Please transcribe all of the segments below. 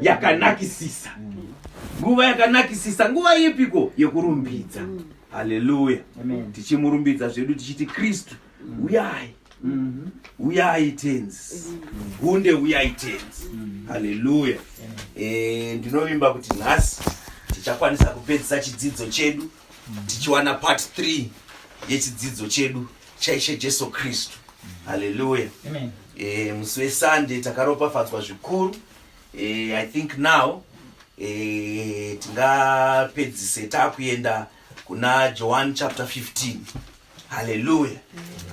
Yakanakisisa. Nguva yakanakisisa nguva ipiko? Yekurumbidza. Haleluya. Tichimurumbidza zvedu tichiti, "Kristu, uyai, uyai Tenzi, hunde uyai Tenzi." Haleluya. Ndinovimba kuti nhasi tichakwanisa kupedzisa chidzidzo chedu, tichiwana part 3 yechidzidzo chedu chaIshe Jesu Kristu. Haleluya. Musi weSunday takaropafadzwa zvikuru. I think now tingapedzise taakuenda kuna John chapter 15. Haleluya.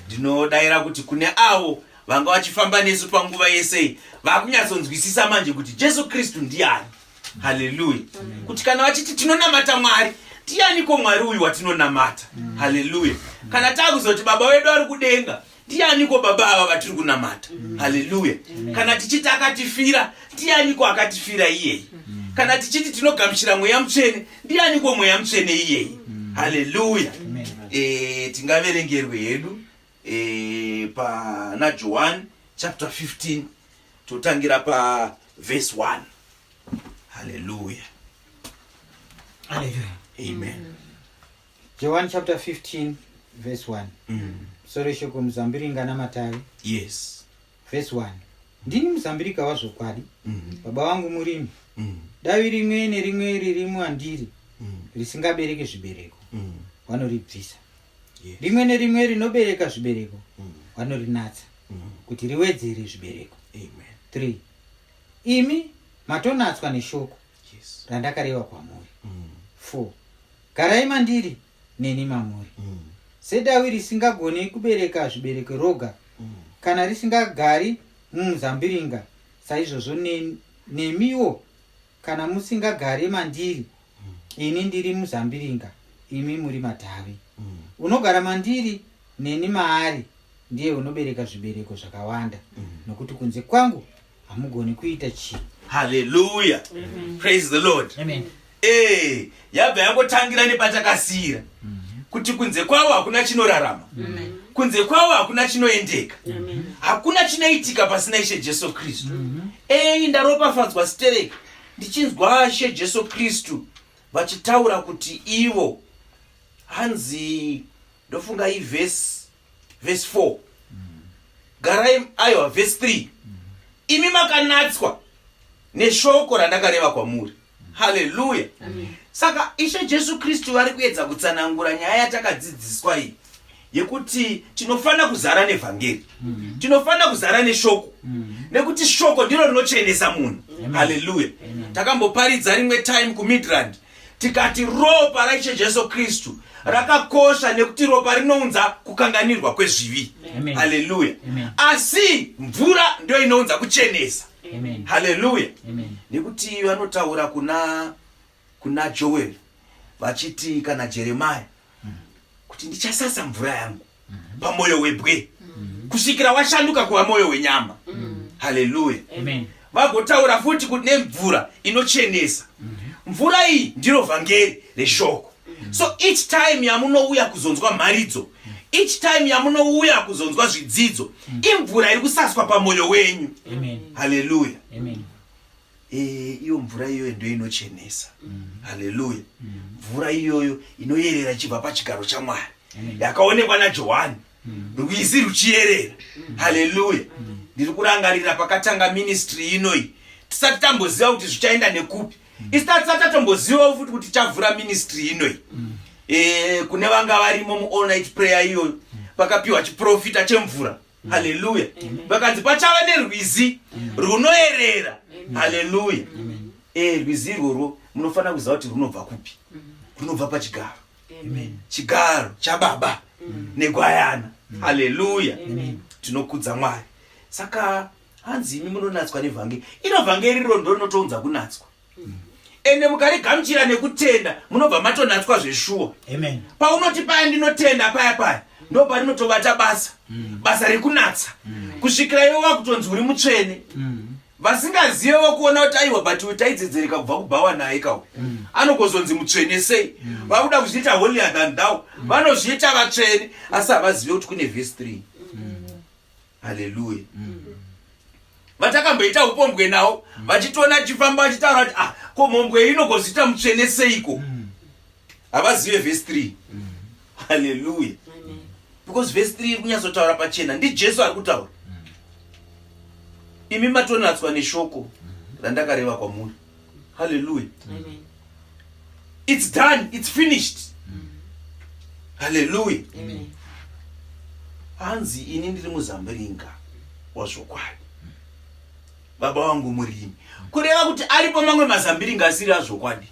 Ndinodayira kuti kune avo vanga vachifamba nesu panguva yesei vakunyatsonzwisisa manje kuti Jesu Kristu ndiani. Haleluya. Kuti kana vachiti tinonamata Mwari, ndianiko Mwari uyu watinonamata? Haleluya. Kana taakuzoti Baba wedu ari kudenga, ndianiko Baba ava vatiri kunamata? Haleluya. Kana tichiti akatifira, ndianiko akatifira iyeyi? Kana tichiti tinogamuchira Mweya Mutsvene, ndianiko Mweya Mutsvene iyeyi? Haleluya. Tingaverengerwe hedu pana John chapter 15, totangira pavhesi 1. Haleluya. Hallelujah. Amen. John chapter 15 verse 1. Soro shoko muzambiringa namatavi. Verse 1. Ndini muzambirika wazvokwadi. Baba vangu murimi. Davi rimwe nerimwe riri mwandiri risingabereki zvibereko, vanoribvisa. Rimwe nerimwe rinobereka zvibereko, vanorinatsa kuti riwedzere zvibereko. Amen. 3. Imi matonatswa neshoko randakareva kwamuri. 4. Garai mandiri, neni mamuri. Sedavi risingagoni kubereka zvibereko roga kana risingagari mumuzambiringa, saizvozvo nemiwo kana musingagari mandiri. Ini ndiri muzambiringa, imi muri matavi. Unogara mandiri, neni maari, ndiye unobereka zvibereko zvakawanda, nokuti kunze kwangu hamugoni kuita chinhu. Haleluya, praise the Lord. Amen. Yabva yangotangira nepatakasiyira kuti kunze kwavo hakuna chinorarama, kunze kwavo hakuna chinoendeka, hakuna chinoitika pasina Ishe Jesu Kristu. Ei, ndaropafadzwa stereki ndichinzwa Ishe Jesu Kristu vachitaura kuti ivo hanzi, ndofunga ivhesi, vhesi 4, garai, aiwa, vhesi 3, "Imi makanatswa neshoko randakareva kwamuri." Haleluya. Saka Ishe Jesu Kristu vari kuedza kutsanangura nyaya yatakadzidziswa iyi yekuti tinofanira kuzara nevhangeri, tinofanira kuzara neshoko, nekuti shoko ndiro rinochenesa munhu. Haleluya. Takamboparidza rimwe time kuMidrand, tikati ropa raIshe Jesu Kristu rakakosha nekuti ropa rinounza kukanganirwa kwezvivi. Amen. Haleluya. Amen. Asi mvura ndio inounza kuchenesa. Amen. Haleluya. Amen. Nekuti vanotaura kuna Joel vachiti, kana Jeremaya, kuti ndichasasa mvura yangu pamwoyo webwe kusvikira washanduka kuva mwoyo wenyama. Haleluya. Amen. Vagotaura futi kuti nemvura inochenesa. Mvura iyi ndiro vhangeri reshoko. So each time yamunouya kuzonzwa mharidzo, each time yamunouya kuzonzwa zvidzidzo, imvura iri kusaswa pamwoyo wenyu. Amen. Haleluya. Amen. Iyo mvura iyoyo ndo inochenesa. Haleluya. Mvura iyoyo inoyerera ichibva pachigaro chaMwari yakaonekwa naJohani, rwizi ruchiyerera. Haleluya. Ndiri kurangarira pakatanga ministry inoi, tisati tamboziva kuti zvichaenda nekupi, isi tisati tatombozivawo futi kuti tichavhura ministry inoi. Kune vanga varimo muall night prayer iyoyo, pakapiwa chiprofita chemvura. Haleluya. Vakanzi pachava nerwizi runoerera. Haleluya. Rwizi irworwo munofanira kuziva kuti runobva kupi. Runobva pachigaro, chigaro chaBaba neGwayana. Haleluya. Tinokudza Mwari. Saka hanzi imi munonatswa nevhangeri. Ino vhangeri riro ndo rinotounza kunatswa, ende mukarigamuchira nekutenda, munobva matonatswa zveshuwa. Amen. Paunoti paya "Ndinotenda", paya paya ndo parinotovata basa, basa rekunatsa, kusvikira iwe wakutonzi uri mutsvene. Vasingazive vokuona kuti aiwa, but uyu taidzedzereka kubva kubhawa naye kau, anogozonzi mutsvene sei? Vakuda kuzviita holier than thou, vanozviita vatsvene, asi havazive kuti kune vhesi 3. Haleluya. Vatakamboita upombwe nawo vachitiona tichifamba vachitaura kuti ah, ko mhombwe iyi inogozoita mutsvene seiko? Havazive vhesi 3. Haleluya. Because vhesi 3 iri kunyatsotaura pachena, ndiJesu ari kutaura. Imi matonatswa neshoko randakareva kwamuri. Haleluya. It's done, it's finished. Haleluya. Hanzi ini ndiri muzambiringa wazvokwadi, baba vangu murimi. Kureva kuti aripo mamwe mazambiringa asiri azvokwadi.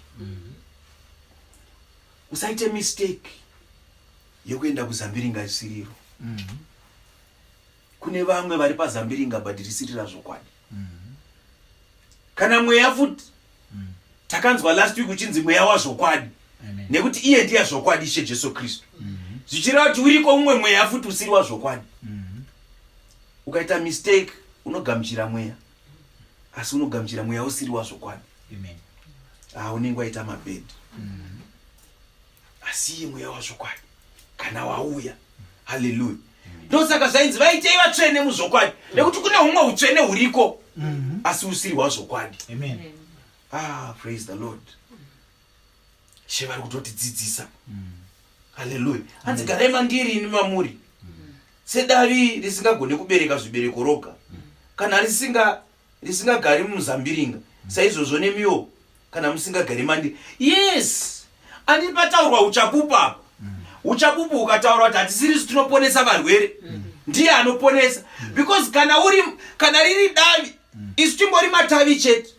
Usaite mistake yekuenda kuzambiringa isiriro. Kune vamwe vari pazambiringa but risiri razvokwadi. Kana mweya futi, takanzwa last week uchinzi mweya wazvokwadi, nekuti iye ndiye zvokwadi, Ishe Jesu Kristu. Zvichireva kuti uriko umwe mweya futi usiri wazvokwadi. Ukaita mistake unogamuchira mweya, asi unogamuchira mweya usiri wazvokwadi. Ah, unenge waita mabhedhi. Asi iye mweya wazvokwadi kana wauya, haleluya. Ndosaka zvainzi vaitei vatsvene muzvokwadi, nekuti kune humwe utsvene huriko asi usiri hwazvokwadi. Ah, praise the Lord. She vari kutotidzidzisa. Haleluya. Hanzi garai mandiri, ini mamuri, sedavi risingagone kubereka zvibereko roga kana risingagari mumuzambiringa, saizvozvo nemiwo kana musingagari mandiri. Yes, andiri pataurwa uchapupu apa. Uchapupu hukataura kuti hatisirisu tinoponesa varwere, ndiye anoponesa, because kana riri davi, isu timbori matavi chete,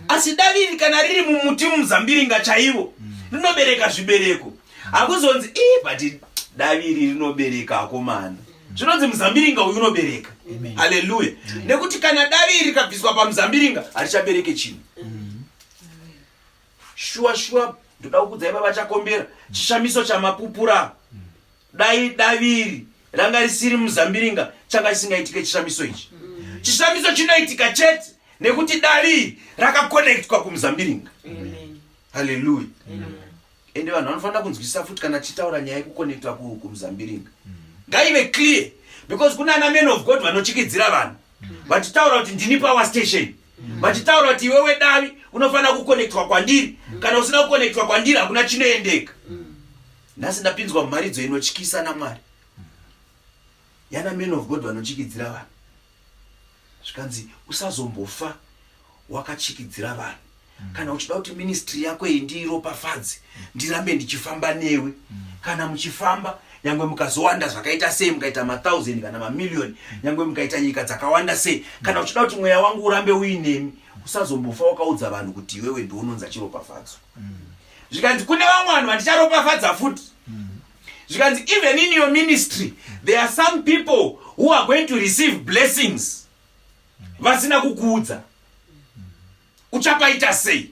asi davi iri kana riri mumuti mumuzambiringa chaivo rinobereka zvibereko. Hakuzonzi ii, but davi iri rinobereka akomana. Zvinonzi muzambiringa uyu unobereka. Haleluya. Nekuti kana davi iri rikabviswa pamuzambiringa, harichabereke chinhu. Shuwa shuwa, ndoda kukudzai baba Chakombera, chishamiso chamapupura, dai davi iri ranga risiri muzambiringa, changa chisingaitike chishamiso ichi. Chishamiso chinoitika chete nekuti davi iri rakakonektwa kumuzambiringa. Haleluya. Ende vanhu vanofanira kunzwisisa futi, kana tichitaura nyaya yekukonektwa kumuzambiringa, ngaive clear, because kuna ana men of God vanochikidzira vanhu vachitaura kuti ndini power station, vachitaura kuti iwewe davi unofanira kukonektwa kwandiri, kana usina kukonektwa kwandiri hakuna chinoendeka. Nhasi ndapinzwa mumharidzo inotyisa naMwari yana men of God vanochikidzira vanhu. Zvikanzi usazombofa wakachikidzira vanhu. Kana uchida kuti ministry yako iyi ndiiropafadze, ndirambe ndichifamba newe, kana muchifamba, nyangwe mukazowanda zvakaita sei, mukaita mathousand kana mamiliyoni, nyangwe mukaita nyika dzakawanda sei, kana uchida kuti mweya wangu urambe uinemi, usazombofa wakaudza vanhu kuti iwewe ndiunonza chiropafadzo. Zvikanzi kune vamwe vanhu vandicharopafadza futi. Zvikanzi even in your ministry there are some people who are going to receive blessings vasina kukuudza. Uchapaita sei?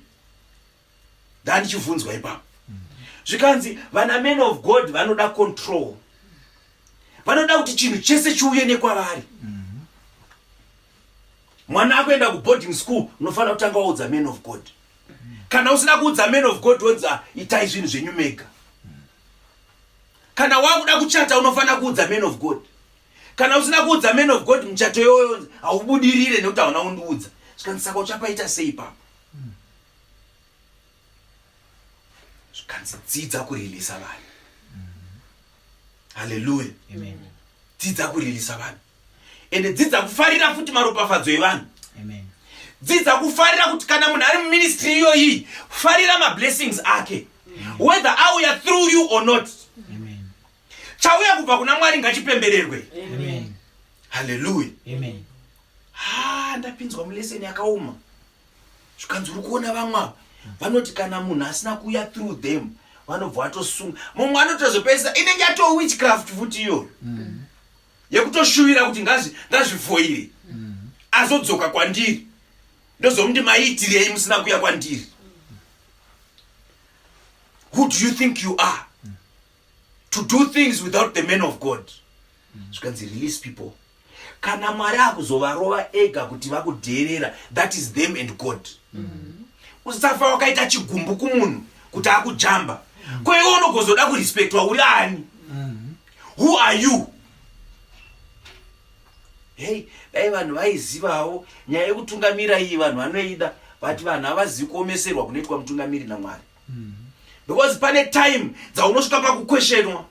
Ndandichibvunzwa ipapo. Zvikanzi vana men of God vanoda control, vanoda kuti chinhu chese chiuye nekwavari. Mwana akuenda kuboarding school, unofanira kutanga waudza man of God. Kana usina kuudza man of God, wonzi, "Ah, itai zvinhu zvenyu mega." Kana wakuda kuchata, unofanira kuudza man of God. Kana usina kuudza man of God, muchato iwoyo haubudirire nekuti hauna kundiudza. Zvikanzi saka uchapaita sei ipapo? Zvikanzi dzidza kurilisa vanhu. Haleluya. Dzidza kurilisa vanhu, ende dzidza kufarira futi maropafadzo evanhu. Dzidza kufarira kuti kana munhu ari muministry iyoyi, farira mablessings ake, whether auya through you or not. Chauya kubva kuna Mwari ngachipembererwe. Haleluya. Ha, ndapinzwa mulesson yakaoma. Zvikanzi uri kuona vamwe ava vanoti kana munhu asina kuuya through them, vanobva vatosunga mumwe, anotozopedzisa inenge yatoo witchcraft futi iyoyo yekutoshuvira kuti ngazvifoire azodzoka kwandiri, ndozomuti maiitirei musina kuuya kwandiri? Who do you think you are to do things without the man of God? Zvikanzi release people. Kana Mwari akuzovarova ega kuti vakudheerera, that is them and God. Usafa wakaita chigumbu kumunhu kuti akujamba. Ko iwe unogozoda kurespektwa uri ani? Who are you? Hei, dai vanhu vaizivawo nyaya yekutungamira iyi, vanhu vanoida, but vanhu havazivi kuomeserwa kunoitwa mutungamiri naMwari. Because pane time dzaunosvika pakukweshenwa,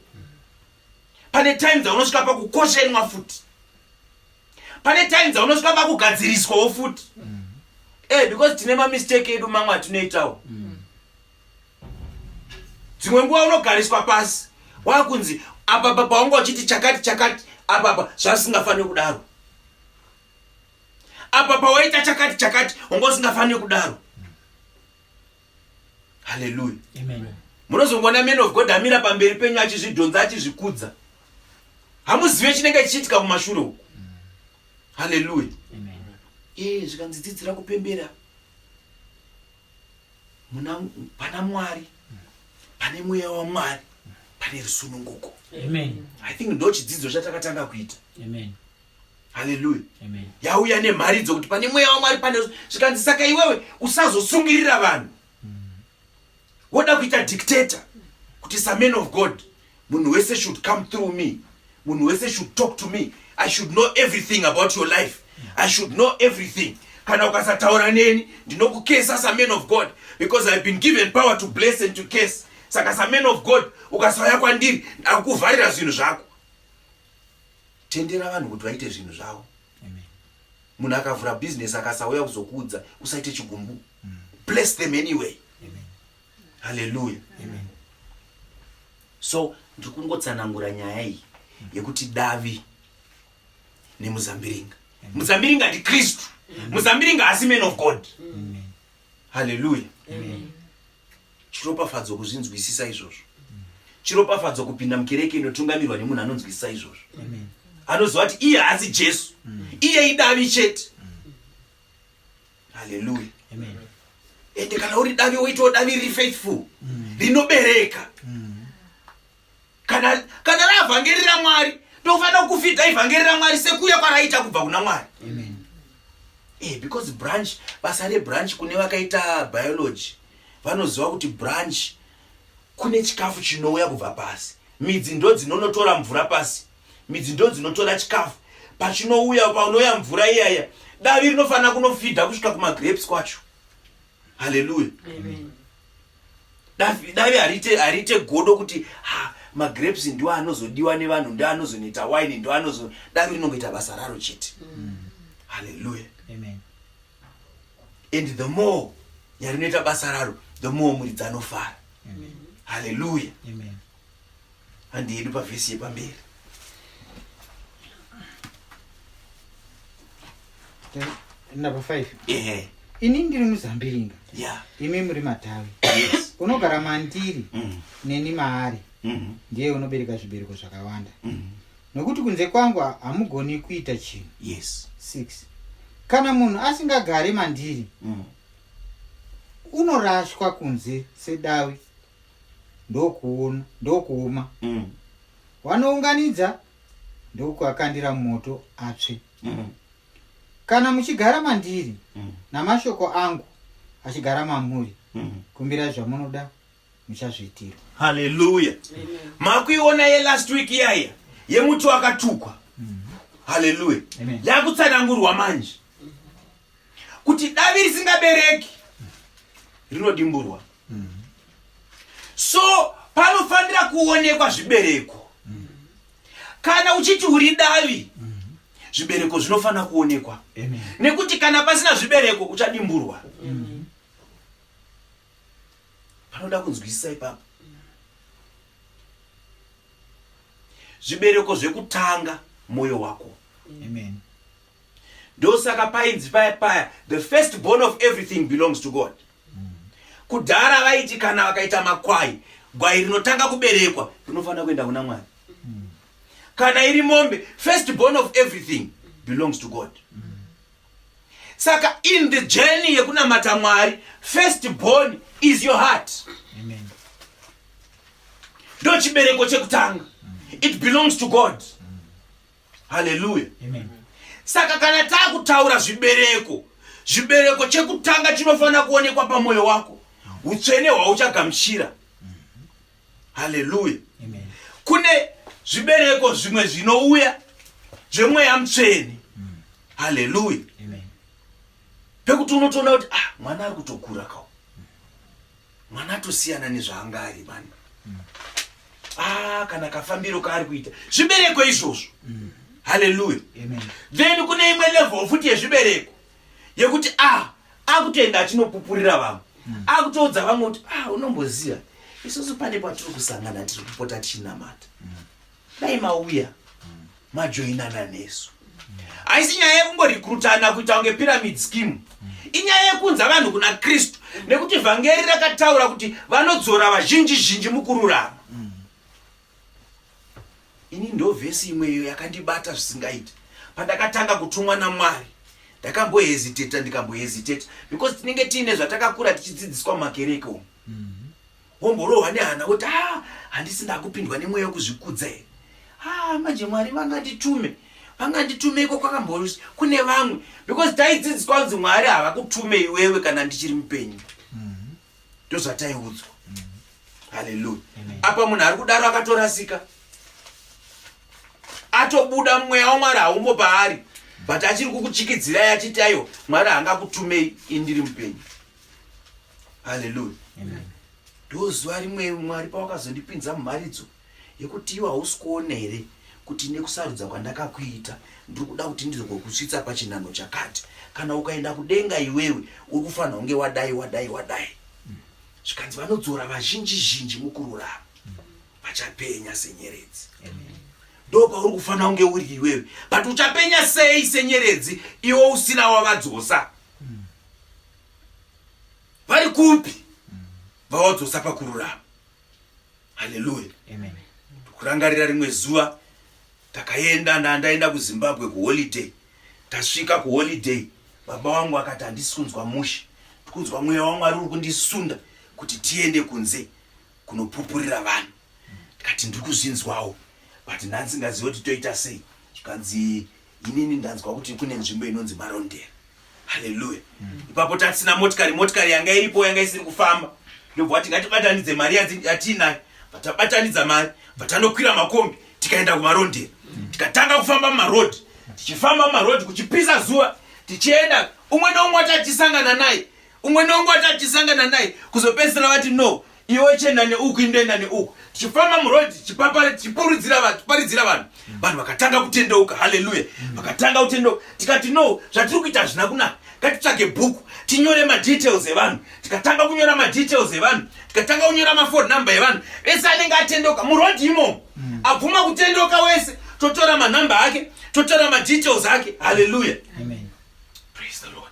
pane time dzaunosvika pakukoshenwa futi, pane time dzaunosvika pakugadziriswawo futi. Because tine mamistake edu mamwe atinoitawo. Dzimwe nguva unogariswa pasi wakunzi apa papa wanga uchiti chakati chakati, apapa zvasingafaniri kudaro, apa pawaita chakati chakati wanga usingafaniri kudaro. Haleluya. Munozongoona man of God amira pamberi penyu achizvidhonza, achizvikudza, hamuzive chinenge chichiitika kumashure uku. Haleluya. Zvikanzi dzidzira kupembera muna pana Mwari, pane mweya waMwari, pane rusununguko. Amen. I think ndo chidzidzo chatakatanga kuita. Amen. Haleluya. Amen. Yauya nemharidzo kuti pane mweya waMwari, pane zvikanzi saka iwewe usazosungirira vanhu, woda kuita dictator kuti saman of God munhu wese should come through me, munhu wese should talk to me, I should know everything about your life, I should know everything. Kana ukasataura neni ndinokukesa saman of God, because I've been given power to bless and to curse. Saka saman of God ukasauya kwandiri ndakukuvharira zvinhu zvako. Tendera vanhu kuti vaite zvinhu zvavo. Munhu akavhura business akasauya kuzokuudza, usaite chigumbu. Bless them anyway. Haleluya. So ndiri kungotsanangura nyaya iyi yekuti davi nemuzambiringa. Muzambiringa ndiKristu, muzambiringa haasi man of God. Haleluya. Chiropafadzo kuzvinzwisisa izvozvo, chiropafadzo kupinda mukereke inotungamirwa nemunhu anonzwisisa izvozvo, anoziva kuti iye haasi Jesu, iye idavi chete. Haleluya. Ende kana uri davi, woitawo davi riri faithful, rinobereka. Kana ravhangeri raMwari, tofanira kufidha ivhangeri raMwari sekuya kwaraita kubva kuna Mwari. Because branch, basa rebranch, kune vakaita biology vanoziva kuti branch kune chikafu chinouya kubva pasi, midzi ndo dzinonotora mvura pasi, midzi ndo dzinotora chikafu. Pachinouya, paunouya mvura iyaya, davi rinofanira kunofidha kusvika kumagrapes kwacho. Haleluya. Davi hariite godo kuti ha, magrapes ndiwo anozodiwa nevanhu, ndo anozonoita wine, ndo anozo. Davi rinongoita basa raro chete. Haleluya. And the more yarinoita basa raro, the more muridzi anofara. Haleluya. Handi yedu pavhesi yepamberi. Number 5. Ehe. Ini ndiri muzambiringa, imi muri matavi. Unogara mandiri neni maari, ndiye unobereka zvibereko zvakawanda, nokuti kunze kwangu hamugoni kuita chinhu. 6 Kana munhu asingagari mandiri, unorashwa kunze sedavi, ndokuoma. Wanounganidza ndokuakandira mumoto atsve. Kana muchigara mandiri, namashoko angu achigara mamuri, kumbirai zvamunoda, muchazviitirwa. Haleluya. Makuiona yelast week iyaiya yemuti wakatukwa? Haleluya. Amen. Yakutsanangurwa manje kuti davi risingabereki rinodimburwa. So panofanira kuonekwa zvibereko. Kana uchiti uri davi, zvibereko zvinofanira kuonekwa. Amen. Nekuti kana pasina zvibereko uchadimburwa. Panoda kunzwisisa ipapo. Zvibereko zvekutanga mwoyo wako. Amen. Ndosaka painzi paya paya, the first born of everything belongs to God. Kudhara vaiti kana vakaita makwai, gwai rinotanga kuberekwa rinofanira kuenda kuna Mwari. Kana iri mombe, first born of everything belongs to God. Saka in the journey yekunamata Mwari, first born is your heart. Amen. Ndo chibereko chekutanga, it belongs to God. Haleluya. Amen. Saka kana taakutaura zvibereko, zvibereko chekutanga chinofanira kuonekwa pamwoyo wako, utsvene hwauchagamuchira. Haleluya. Amen. Kune zvibereko zvimwe zvinouya zvemweya mutsvene. Haleluya. Pekuti unotoona kuti ah, mwana ari kutokura kawo, mwana atosiyana nezvaanga ari mani. Ah, kana kafambiro kaari kuita, zvibereko izvozvo. Haleluya. Then kune imwe level futi yezvibereko yekuti ah, akutoenda achinopupurira vamwe, akutoudza vamwe kuti ah, unomboziva isusu pane patiri kusangana, tiri kupota tichinamata, dai mauya majoinana nesu. Haisi nyaya yekungorekrutana kuita kunge pyramid scheme, inyaya yekunza vanhu kuna Kristu, nekuti vhangeri rakataura kuti vanodzora vazhinji zhinji mukururama. Ini ndo vhesi imweyo yakandibata zvisingaiti pandakatanga kutumwa naMwari. Ndakamboheziteta, ndikamboheziteta, because tinenge tiine zvatakakura tichidzidziswa mumakereke umu. Womborohwa nehana woti, a, handisi ndakupindwa nemweya wekuzvikudza here? Ah, manje Mwari vanganditume, vanganditume iko kwakambo kune vamwe? Because taidzidziswa kunzi Mwari havakutume iwewe kana ndichiri mupenyu. Ndozvataiudzwa. Haleluya. Apa munhu ari kudaro akatorasika, atobuda, mweya waMwari haumbo paari, but achiri kukuchikidzirai achiti, aiwa, Mwari haangakutumei indiri mupenyu. Haleluya. Ndozuva rimwe Mwari pawakazondipinza mumharidzo yekuti iwe hausi kuona here kuti nekusarudza kwandakakuita ndiri kuda kuti ndizogokusvitsa pachinhanho chakati? Kana ukaenda kudenga iwewe uri kufanira kunge wadai, wadai, wadai. Zvikanzi vanodzora vazhinji zhinji mukururama vachapenya senyeredzi. Ndo pauri kufanira kunge uri iwewe, but uchapenya sei senyeredzi iwe usina wavadzosa? Vari kupi vawadzosa pakururama? Haleluya. Kurangarira rimwe zuva takaenda, ndandaenda kuZimbabwe kuholiday. Tasvika kuholiday, baba vangu akati, handisi kunzwa mushe, ndikunzwa mweya waMwari uri kundisunda kuti tiende kunze kunopupurira vanhu. Ndikati, ndiri kuzvinzwawo, but ndandisingazivi kuti toita sei. Zvikanzi, inini ndanzwa kuti kune nzvimbo inonzi Marondera. Haleluya. Ipapo tatisina motikari, motikari yanga iripo yanga isiri kufamba. Ndobva vati, ngatibatanidze mari yatiinayo. Bvatabatanidza mari, bvatanokwira makombi, tikaenda kuMarondera. Tikatanga kufamba mumarodhi, tichifamba mumarodhi kuchipisa zuva, tichienda umwe neumwe watatisangana naye, umwe neumwe watatisangana naye, kuzopedzisira vati, no, iwe chienda neuku, indoenda neuku. Tichifamba murodhi, tichipurudzira vanhu, tichiparidzira vanhu, vanhu vakatanga kutendeuka. Haleluya. Vakatanga kutendeuka. Tikati, no, zvatiri kuita hazvina kunaka, ngatitsvage bhuku tinyore madetails evanhu. Tikatanga kunyora madetails evanhu, tikatanga kunyora mafone number evanhu vese anenge atendeuka murodhi imomo. Abvuma kutendeuka wese, totora manhamba ake, totora madetails ake. Haleluya. Praise the Lord.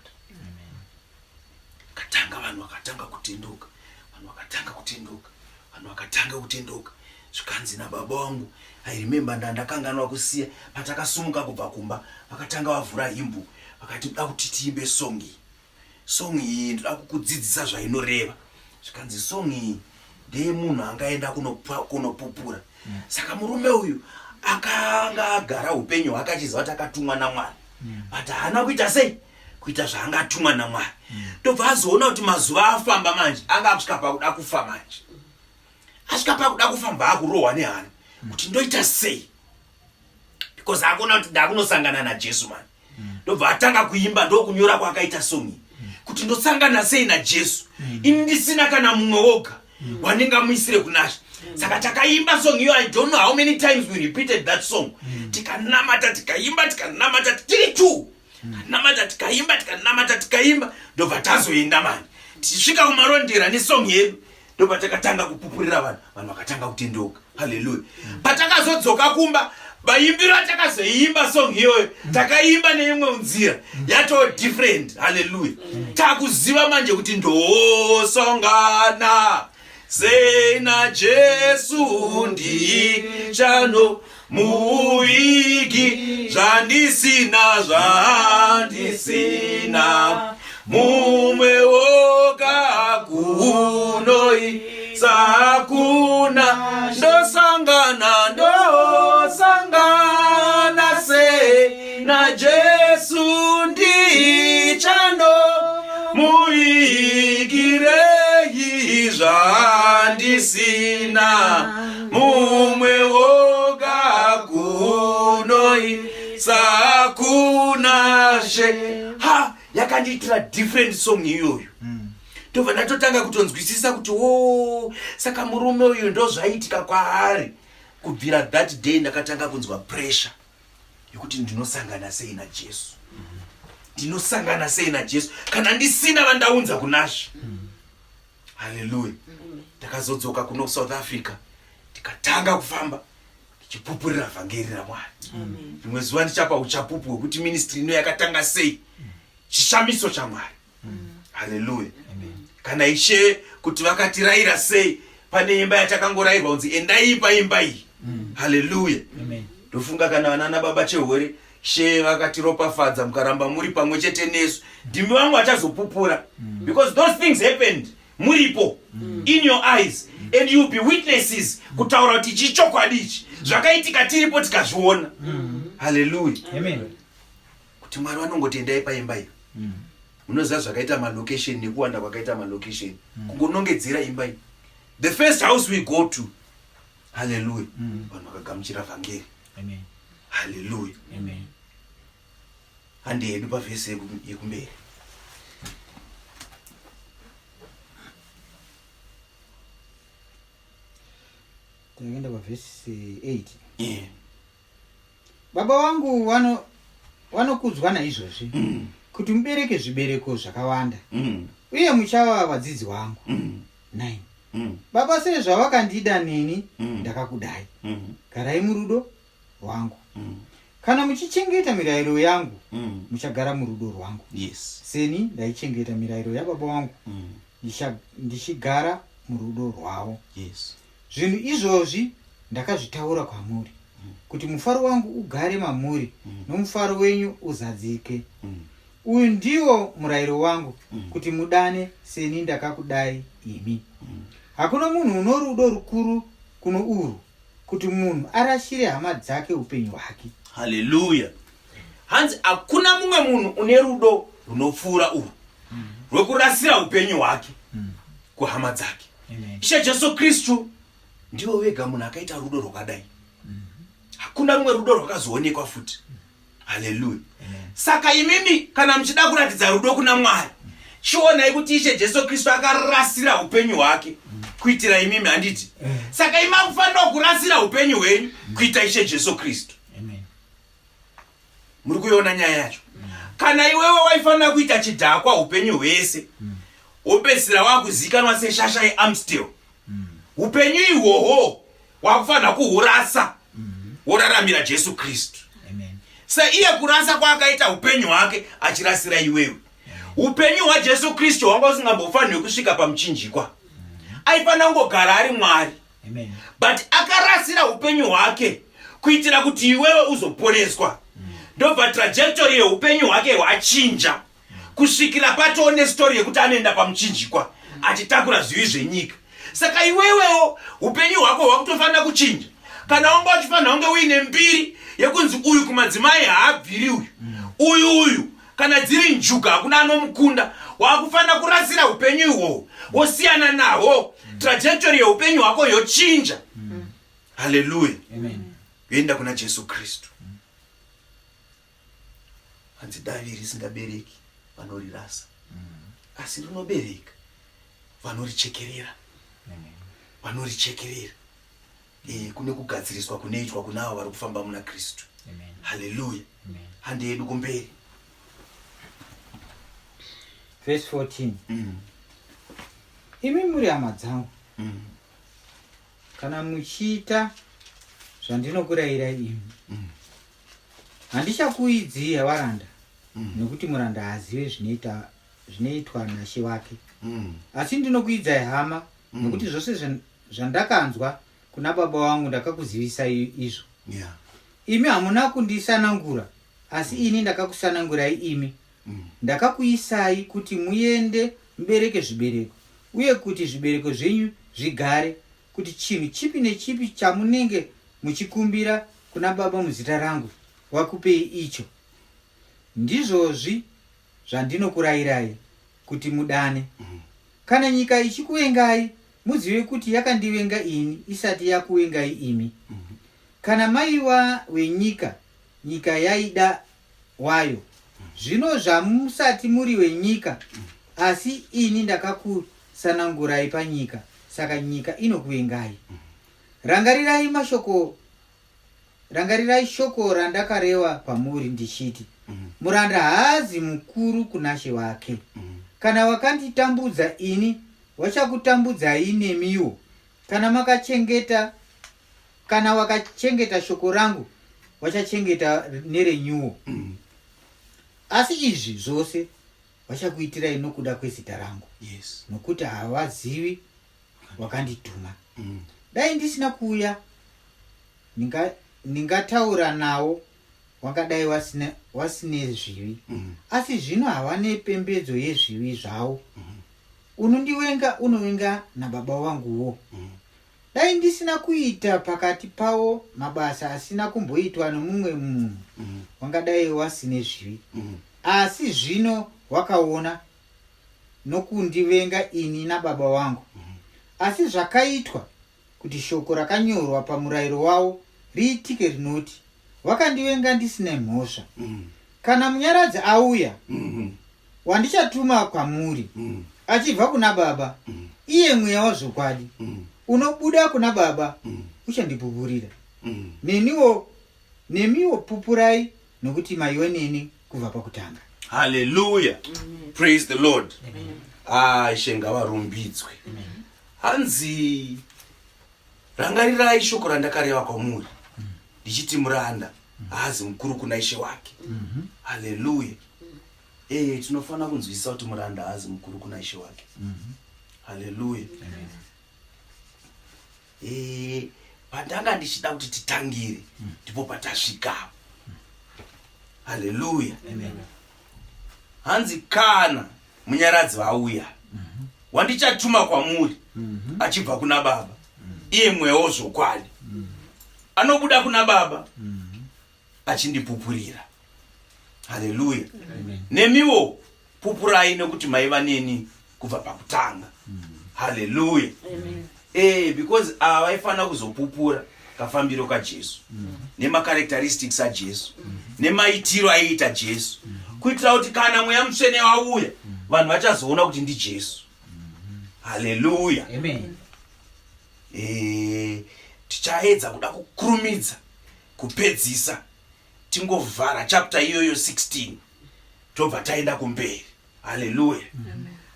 Katanga vanhu vakatanga kutendeuka, vanhu vakatanga kutendeuka, vanhu vakatanga kutendeuka. Zvikanzi nababa vangu, I remember ndandakanganwa kusiya patakasumuka kubva kumba, vakatanga vavhura hymn, vakati, ndoda kuti tiimbe song iyi. Song iyi ndoda kukudzidzisa zvainoreva. Zvikanzi song iyi ndeyemunhu angaenda kunopupura. Saka murume uyu akanga agara upenyu hwake achiziva kuti akatumwa naMwari, but haana kuita sei, kuita zvaangatumwa naMwari. Ndobva azoona kuti mazuva afamba manje, anga akusvika pakuda kufa manje. Asvika pakuda kufamba, akurohwa nehana kuti ndoita sei, because akuona kuti ndakunosangana naJesu mani. Ndobva atanga kuimba, ndokunyora kwaakaita song iyi kuti, ndosangana sei naJesu ini ndisina kana mumwe woga wandingamuisire kunashe? Saka takaimba song iyo. I don't know how many times we repeated that song. Tikanamata, tikaimba, tikanamata tiri two, tikanamata, tikaimba, tikanamata, tikaimba. Ndobva tazoenda mani, tichisvika kuMarondera nesong yedu, ndobva takatanga kupupurira vanhu, vanhu vakatanga kutendeuka. Haleluya. Patakazodzoka kumba, vaimbiro atakazoiimba song iyoyo, takaimba neimwe nzira yatoo different. Haleluya. Takuziva manje kuti ndosongana sei naJesu, ndichano muigi zvandisina, zvandisina mumwe woga kunoi sakuna. Ndosangana, ndosangana sei naJesu, ndichano muigirei zvandisina mumwe woga kunoi sakuna. Kunashe. Ha, yakandiitira different song iyoyo. Ndobva ndatotanga kutonzwisisa kuti o, saka murume uyu ndozvaiitika kwaari. Kubvira that day ndakatanga kunzwa pressure yekuti ndinosangana sei naJesu, ndinosangana sei naJesu kana ndisina vandaunza kunaShe. Haleluya. Ndakazodzoka kuno South Africa, ndikatanga kufamba ndichipupurira vhangeri raMwari. Rimwe zuva ndichapa uchapupu hwekuti ministry ino yakatanga sei, chishamiso chaMwari. Haleluya. Kana Ishe kuti vakatirayira sei, pane imba yatakangorayirwa kunzi endai paimba iyi. Haleluya. Ndofunga kana vanana baba Chehore, She vakatiropafadza, mukaramba muri pamwe chete nesu, ndimi vamwe vachazopupura, because those things happened muripo, in your eyes, and you'll be witnesses kutaura kuti ichi chokwadi, ichi zvakaitika tiripo tikazviona. Haleluya. Kuti Mwari vanongoti endai paimba iyo. Munoziva zvakaita malocation nekuwanda kwakaita malocation, kungonongedzera imba iyi, the first house we go to, haleluya, vanhu vakagamuchira vhangeri. Haleluya. Handi hedu pavhesi yekumberi. Takaenda pavhesi 8. Baba vangu vanokudzwa naizvozvi, kuti mubereke zvibereko zvakawanda, uye muchava vadzidzi vangu. 9 Baba sezvavakandida, neni ndakakudai. Garai murudo rwangu. Kana muchichengeta mirayiro yangu, muchagara murudo rwangu, seni ndaichengeta mirayiro yababa vangu, ndichigara murudo rwavo. Zvinhu izvozvi ndakazvitaura kwamuri, kuti mufaro wangu ugare mamuri, nomufaro wenyu uzadzike. Uyu ndiwo murayiro wangu, kuti mudane seni ndakakudai imi. Hakuna munhu uno rudo rukuru kuno urwu, kuti munhu arashire hama dzake upenyu hwake. Haleluya. Hanzi hakuna mumwe munhu une rudo runopfuura urwu rwekurasira upenyu hwake kuhama dzake. Ishe Jesu Kristu ndivo vega munhu akaita rudo rwakadai. Hakuna rumwe rudo rwakazoonekwa futi. Haleluya. Saka imimi kana muchida kuratidza rudo kuna Mwari, chionai kuti Ishe Jesu Kristu akarasira upenyu hwake kuitira imimi, handiti? Saka imi makufanira kurasira upenyu hwenyu kuita Ishe Jesu Kristu. Muri kuiona nyaya yacho? Kana iwewe waifanira kuita chidhakwa upenyu hwese, wopedzisira wakuzikanwa seshasha yeAmstel, upenyu ihwohwo wakufanira kuhurasa, woraramira Jesu Kristu. Seiye kurasa kwaakaita upenyu hwake achirasira iwewe. Upenyu hwaJesu Kristu hwanga usingambofanirwi kusvika pamuchinjikwa. Aifanira kungogara ari Mwari, but akarasira upenyu hwake kuitira kuti iwewe uzoponeswa. Ndobva trajectory yeupenyu hwake hwachinja kusvikira patoone story yekuti anoenda pamuchinjikwa achitakura zvivi zvenyika. Saka iwewewo upenyu hwako hwakutofanira kuchinja. Kana wanga uchifanira kunge uine mbiri yekunzi uyu kumadzimai haabviri, uyu uyu uyu, kana dziri njuga hakuna anomukunda, wakufanira kurasira upenyu ihwohwo, wosiyana nahwo. Trajectory yeupenyu hwako yochinja. Haleluya. Yoenda kuna Jesu Kristu. Hanzi davi risingabereki vanorirasa, asi rinobereka vanorichekerera, vanorichekerera. Kune kugadziriswa kunoitwa kuna avo vari kufamba muna Kristu. Haleluya. Handi yedu kumberi. Verse 14. Imi muri hama dzangu, kana muchiita zvandinokurayirai imi. Handichakuidzii varanda, nokuti muranda haazive zvinoitwa nashe wake, asi ndinokuidzai hama, nokuti zvose zvandakanzwa kuna Baba vangu ndakakuzivisai izvo. Imi hamuna kundisanangura, asi ini ndakakusanangurai imi, ndakakuisai kuti muende mubereke zvibereko, uye kuti zvibereko zvenyu zvigare, kuti chinhu chipi nechipi chamunenge muchikumbira kuna Baba muzita rangu, vakupei icho. Ndizvozvi zvandinokurayirai, kuti mudane. Kana nyika ichikuvengai, muzive kuti yakandivenga ini isati yakuvengai imi. Kana maiva venyika, nyika yaida. wayo. Zvino zvamusati muri wenyika, asi ini ndakakusanangurai panyika, saka nyika inokuvengai. Rangarirai mashoko Rangarirai shoko randakareva kwamuri ndichiti, Muranda haazi mukuru kunashe wake. Kana wakanditambudza ini, wachakutambudzai nemiwo. Kana makachengeta kana wakachengeta shoko rangu, wachachengeta nerenyuwo. Asi izvi zvose vachakuitirai nokuda kwezita rangu, nokuti havazivi wakandituma. Dai ndisina kuuya, ndingataura nawo wangadai wasine, wasine zvivi. Asi zvino hawane pembedzo yezvivi zvawo. Unondiwenga unovenga nababa wanguwo. Dai ndisina kuita pakati pavo mabasa asina kumboitwa nomumwe munhu, wangadai wasine zvivi. Asi zvino wakaona nokundivenga ini nababa wangu. Asi zvakaitwa kuti shoko rakanyorwa pamurayiro wavo riitike rinoti, Vakandivenga ndisine mhosva. Kana Munyaradzi auya, wandichatuma kwamuri, achibva kuna Baba, iye Mweya wazvokwadi, unobuda kuna Baba, uchandipupurira. Neniwo, nemiwo pupurai, nokuti maiwe neni kubva pakutanga. Haleluya, praise the Lord. Ah, Ishe ngavarumbidzwe. Hanzi rangarirai shoko randakareva kwamuri ndichiti muranda haazi mukuru kuna ishe wake. Haleluya. Tinofanira kunzwisisa kuti muranda haazi mukuru kuna ishe wake. Haleluya. Pandanga ndichida kuti titangire ndipo patasvika. Haleluya. Hanzi kana Munyaradzi vauya, wandichatuma kwamuri achibva kuna Baba, iye Mweya wozvokwadi, anobuda kuna Baba achindipupurira. Haleluya. Nemiwo pupurai, nekuti maiva neni kubva pakutanga. Haleluya. Because ava vaifanira kuzopupura kafambiro kaJesu nemacharacteristics aJesu nemaitiro aiita Jesu, kuitira kuti kana Mweya Mutsvene wauya, vanhu vachazoona kuti ndiJesu. Haleluya. Tichaedza kuda kukurumidza kupedzisa, tingovhara chapter iyoyo 16, tobva taenda kumberi. Haleluya,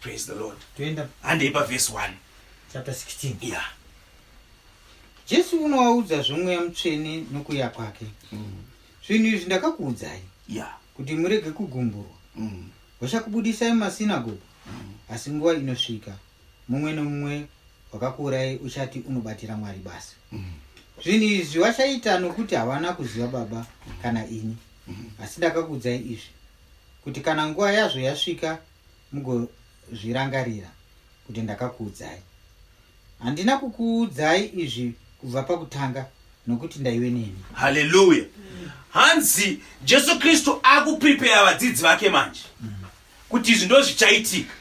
praise the Lord. Toenda. Handei pavhesi 1. Chapter 16. Yeah. Jesu unovaudza zvoMweya Mutsvene nokuuya kwake. Zvinhu izvi ndakakuudzai kuti murege kugumburwa. Vachakubudisai mumasinagogo, asi nguva inosvika, mumwe nomumwe wakakuurai uchati unobatira Mwari basa. Zvinhu izvi vachaita nokuti havana kuziva Baba kana ini. Asi ndakakuudzai izvi kuti kana nguva yazvo yasvika mugozvirangarira kuti ndakakuudzai. Handina kukuudzai izvi kubva pakutanga nokuti ndaive nemi. Haleluya. Hanzi Jesu Kristu akuprepare vadzidzi vake manje kuti izvi ndo zvichaitika.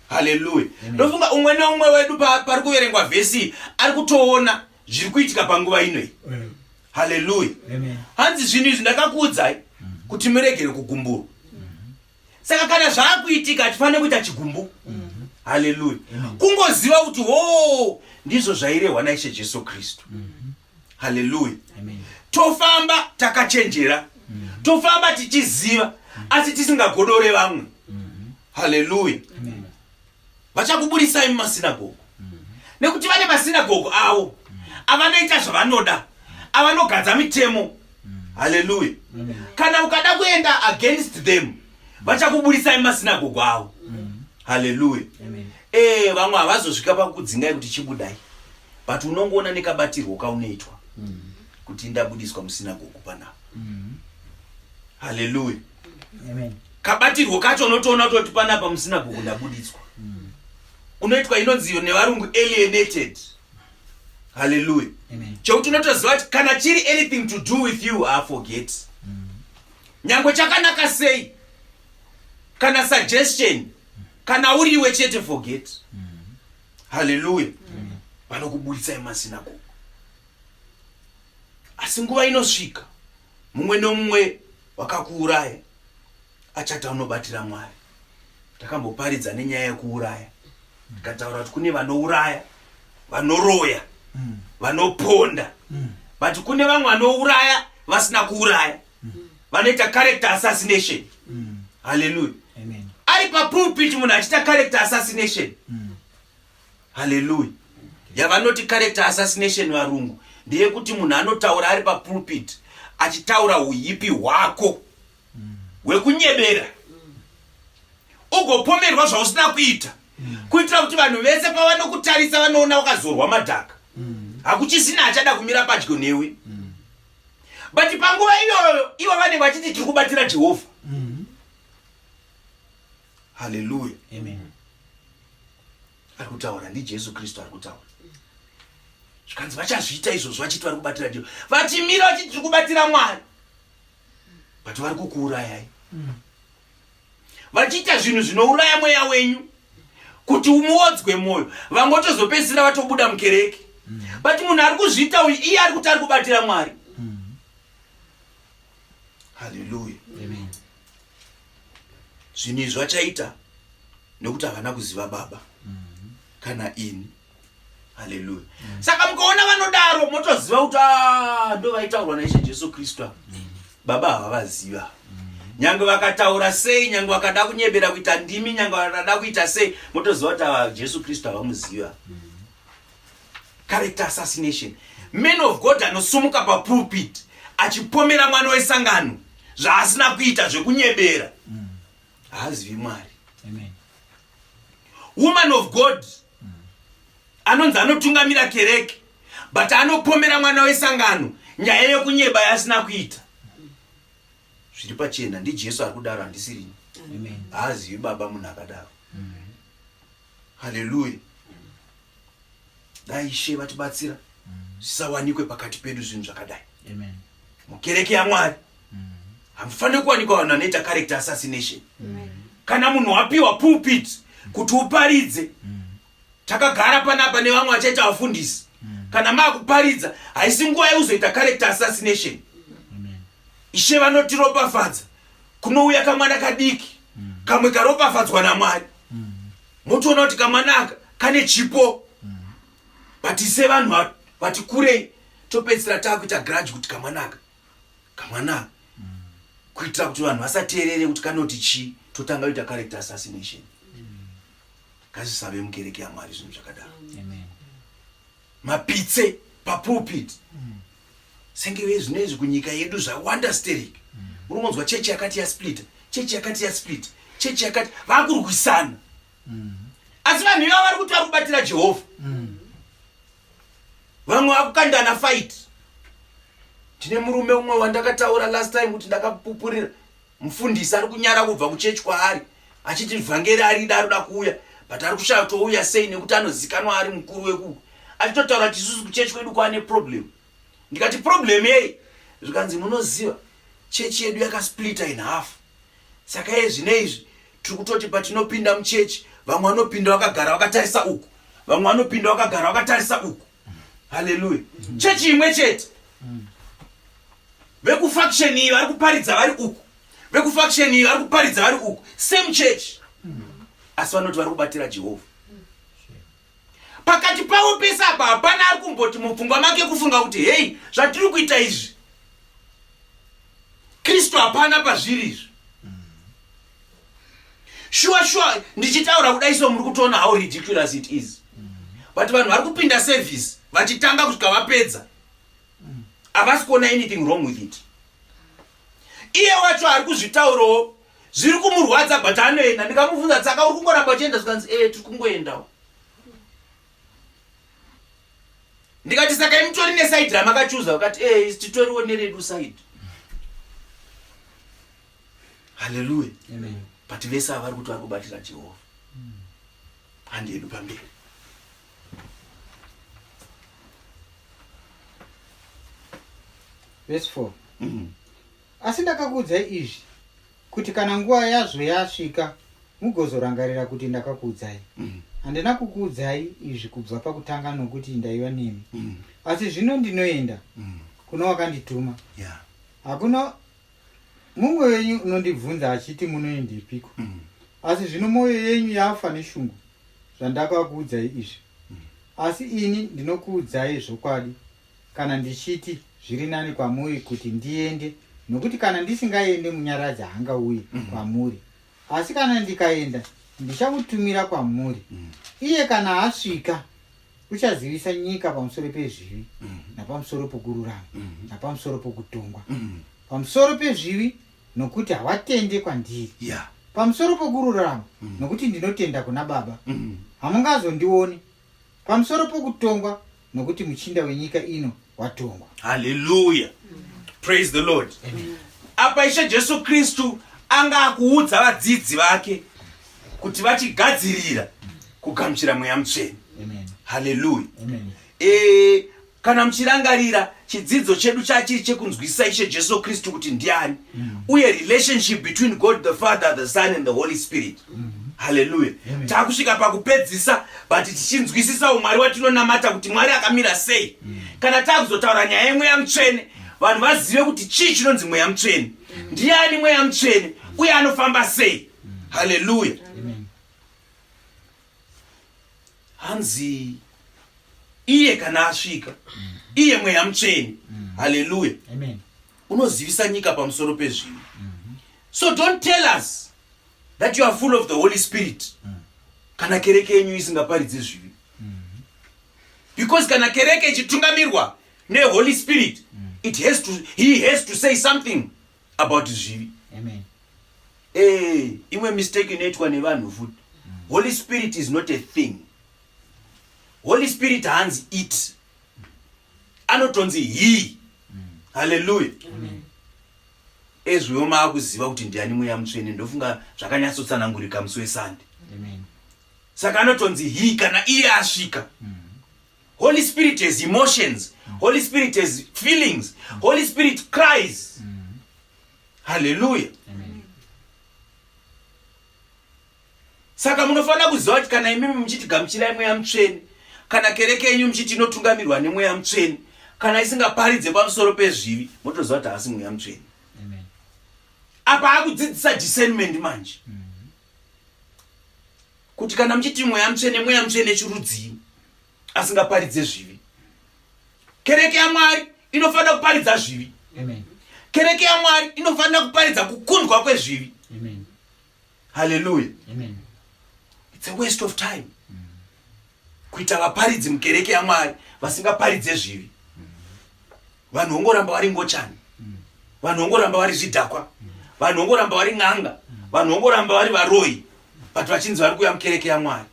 Haleluya. Ndofunga umwe neumwe wedu pari kuverengwa vhesi ari kutoona zviri kuitika panguva inoyi. Haleluya. Hanzi zvinhu izvi ndakakuudzai kuti muregere kugumburwa. Saka kana zvaakuitika hatifanire kuita chigumbu. Haleluya. Kungoziva kuti ho, ndizvo zvairehwa naIshe Jesu Kristu. Haleluya. Tofamba takachenjera, tofamba tichiziva, asi tisingagodore vamwe. Haleluya. Vachakuburisai mumasinagogo, nekuti vane masinagogo avo avanoita zvavanoda, avanogadza mitemo. Haleluya. Kana ukada kuenda against them, vachakuburisai mumasinagogo avo. Haleluya. Vamwe havazosvika pakudzingai kuti chibudai, but unongoona nekabatirwo kaunoitwa kuti ndabudiswa musinagogo panapa. Haleluya. Kabatirwo kacho unotoona kutoti panapa musinagogo ndabuditswa. Unoitwa inonzi nevarungu alienated. Haleluya. Chekuti unotoziva kuti kana chiri anything to do with you, ah, forget. Nyangwe chakanaka sei, kana suggestion, kana uriwe chete, forget. Haleluya. Vanokubuditsai masinagogo, asi nguva inosvika mumwe nomumwe. Wakakuuraya achati anobatira Mwari. Takamboparidza nenyaya yekuuraya, tikataura kuti kune vanouraya, vanoroya, vanoponda, but kune vamwe vanouraya vasina kuuraya, vanoita character assassination. Haleluya. Ari papulpit munhu achiita character assassination. Haleluya. Yavanoti character assassination varungu ndeyekuti munhu anotaura ari papulpit achitaura uipi hwako hwekunyebera, ugopomerwa zvausina kuita, kuitira kuti vanhu vese pavanokutarisa vanoona wakazorwa madhaka, hakuchisina achada kumira padyo newe. But panguva iyoyo ivo vanenge vachiti tiri kubatira Jehovha. Haleluya. Ari kutaura ndiJesu Kristu ari kutaura. Zvikanzi vachazviita izvozvo vachiti vari kubatira Jehovha, vachimira vachiti tiri kubatira Mwari, but vari kukuurayai, vachiita zvinhu zvinouraya mweya wenyu kuti umuodzwe mwoyo. Vangotozopedzisira vatobuda mukereke. But munhu ari kuzviita uyu, iye ari kuti ari kubatira Mwari. Haleluya. Zvinhu izvi vachaita nekuti havana kuziva Baba kana ini. Haleluya. Saka mukaona vanodaro, motoziva kuti, ah, ndo vaitaurwa naIshe Jesu Kristu ava. Baba havavaziva. Nyange vakataura sei, nyange vakada kunyebera kuita ndimi, nyange vakada kuita sei, motoziva kuti ava Jesu Kristu havamuziva. Character assassination. Man of God anosumuka papulpit achipomera mwana wesangano zvaasina kuita zvekunyebera, haazivi Mwari. Woman of God anonzi anotungamira kereke, but anopomera mwana wesangano nyaya yekunyeba yaasina kuita. Zviri pachena, ndiJesu ari kudaro, handisirini. Haazivi Baba munhu akadaro. Haleluya. Dai Ishe vatibatsira zvisawanikwe pakati pedu zvinhu zvakadai mukereke yaMwari. Hamufaniri kuwanikwa vanhu vanoita character assassination. Kana munhu wapiwa pulpit kuti uparidze, takagara panapa nevamwe vachaita vafundisi, kana maakuparidza haisi nguva yekuzoita character assassination. Ishe vanotiropafadza, kunouya kamwana kadiki kamwe karopafadzwa naMwari, motoona kuti kamwana aka kane chipo, but sevanhu vati kurei topedzisira taakuita grudge kuti kamwana aka, kamwana aka, kuitira kuti vanhu vasateerere kuti kanoti chii, totanga kuita character assassination. Ngazvisave mukereke yaMwari zvinhu zvakadaro. Mapitse papulpit senge vezvinoizvi kunyika yedu zvawanda sterek. Uri kunzwa chechi yakati yasplita, chechi yakati yasplita, chechi yakati vakurwisana, asi vanhu ivava vari kuti vari kubatira Jehovha. Vamwe vakukandana fight. Tine murume umwe wandakataura last time kuti ndakapupurira mufundisi ari kunyara kubva kuchechi kwaari achiti vhangeri arida, arikuda kuuya, but ari kushaya kuti ouya sei nekuti anozikanwa ari mukuru wekuku, achitotaura kuti isusu kuchechi kwedu kwaane problem. Ndikati, "Problem yei?" Zvikanzi, "Munoziva chechi yedu yakasplita in half, saka iye zvino izvi tiri kutoti patinopinda muchechi, vamwe vanopinda vakagara vakatarisa uku, vamwe vanopinda vakagara vakatarisa uku." Haleluya. Chechi imwe chete, vekufaction iyi vari kuparidza vari uku, vekufaction iyi vari kuparidza vari uku, same church, asi vanoti vari kubatira Jehovha. Pakati pavo pese apa hapana ari kumboti mupfungwa make kufunga kuti, "Hei, zvatiri kuita izvi, Kristu hapana pazviri izvi." Shuwa shuwa, ndichitaura kudai so muri kutoona how ridiculous it is, but vanhu vari kupinda service vachitanga kusvika vapedza havasi kuona anything wrong with it. Iye wacho ari kuzvitaurawo zviri kumurwadza, but anoenda. Ndikamubvunza, "Tsaka uri kungoramba uchienda?" Zvikanzi, "E, tiri kungoendawo." Ndikati, "Saka imutori neside ramakachuza?" Vakati, "E, titoriwo neredu side." Haleluya. But vese ava vari kuti vari kubatira Jehovha. Handi yedu pamberi. Verse 4. Asi ndakakuudzai izvi kuti kana nguva yazvo yasvika mugozorangarira kuti ndakakuudzai. Handina kukuudzai izvi kubva pakutanga nokuti ndaiva nemi. Asi zvino ndinoenda kuna wakandituma. Hakuna. Mumwe wenyu unondibvunza achiti munoendepiko? Asi zvino mwoyo yenyu yafa neshungu zvandakakuudzai izvi. Asi ini ndinokuudzai zvokwadi kana ndichiti zviri nani kwamuri kuti ndiende, nokuti kana ndisingaende Munyaradzi haangauyi kwamuri. Asi kana ndikaenda ndichamutumira kwamuri. Iye kana asvika uchazivisa nyika pamusoro pezvivi napamusoro pokururama napamusoro pokutongwa. Pamusoro pezvivi nokuti havatende kwandiri. Pamusoro pokururama nokuti ndinotenda kuna Baba. Hamungazondioni. Pamusoro pokutongwa nokuti muchinda wenyika ino watongwa. Haleluya. Praise the Lord. Amen. Apa Ishe Jesu Kristu anga akuudza vadzidzi vake kuti vachigadzirira kugamuchira Mweya Mutsvene. Haleluya. E, kana muchirangarira chidzidzo chedu chachiri chekunzwisisa Ishe Jesu Kristu kuti ndiani uye relationship between God the Father, the Son and the Holy Spirit. Haleluya. Takusvika pakupedzisa but tichinzwisisa umwari watinonamata kuti Mwari akamira sei. Kana takuzotaura nyaya yeMweya Mutsvene, vanhu vazive kuti chii chinonzi Mweya Mutsvene, ndiani Mweya Mutsvene uye anofamba sei. Haleluya. Hanzi iye kana asvika, iye Mweya Mutsvene, haleluya, unozivisa nyika pamusoro pezvivi. So don't tell us that you are full of the Holy Spirit kana kereke yenyu isingaparidzi zvivi, because kana kereke ichitungamirwa neHoly Spirit, he has to say something about zvivi. Amen. Imwe mistake inoitwa nevanhu futi, Holy Spirit is not a thing. Holy Spirit haanzi it, anotonzi he. Haleluya. Ezviwo maakuziva kuti ndiani Mweya Mutsvene, ndofunga zvakanyatsotsanangurika musi weSande. Saka anotonzi he kana iye asvika. Holy Spirit has emotions. Holy Spirit has feelings. Holy Spirit cries. Haleluya. Saka munofanira kuziva kuti kana imimi muchiti gamuchirai Mweya Mutsvene, kana kereke yenyu muchiti inotungamirwa neMweya Mutsvene, kana isingaparidze pamusoro pezvivi, motoziva kuti haasi Mweya Mutsvene. Apa akudzidzisa discernment manje, kuti kana muchiti Mweya Mutsvene, Mweya Mutsvene chirudzii asingaparidze zvivi? Kereke yaMwari inofanira kuparidza zvivi. Kereke yaMwari inofanira kuparidza kukundwa kwezvivi. Haleluya. It's a waste of time kuita vaparidzi mukereke yaMwari vasingaparidze zvivi. Vanhu vongoramba vari ngochani, vanhu vongoramba vari zvidhakwa, vanhu vongoramba vari n'anga, vanhu vongoramba vari varoyi, but vachinzi vari kuuya mukereke yaMwari.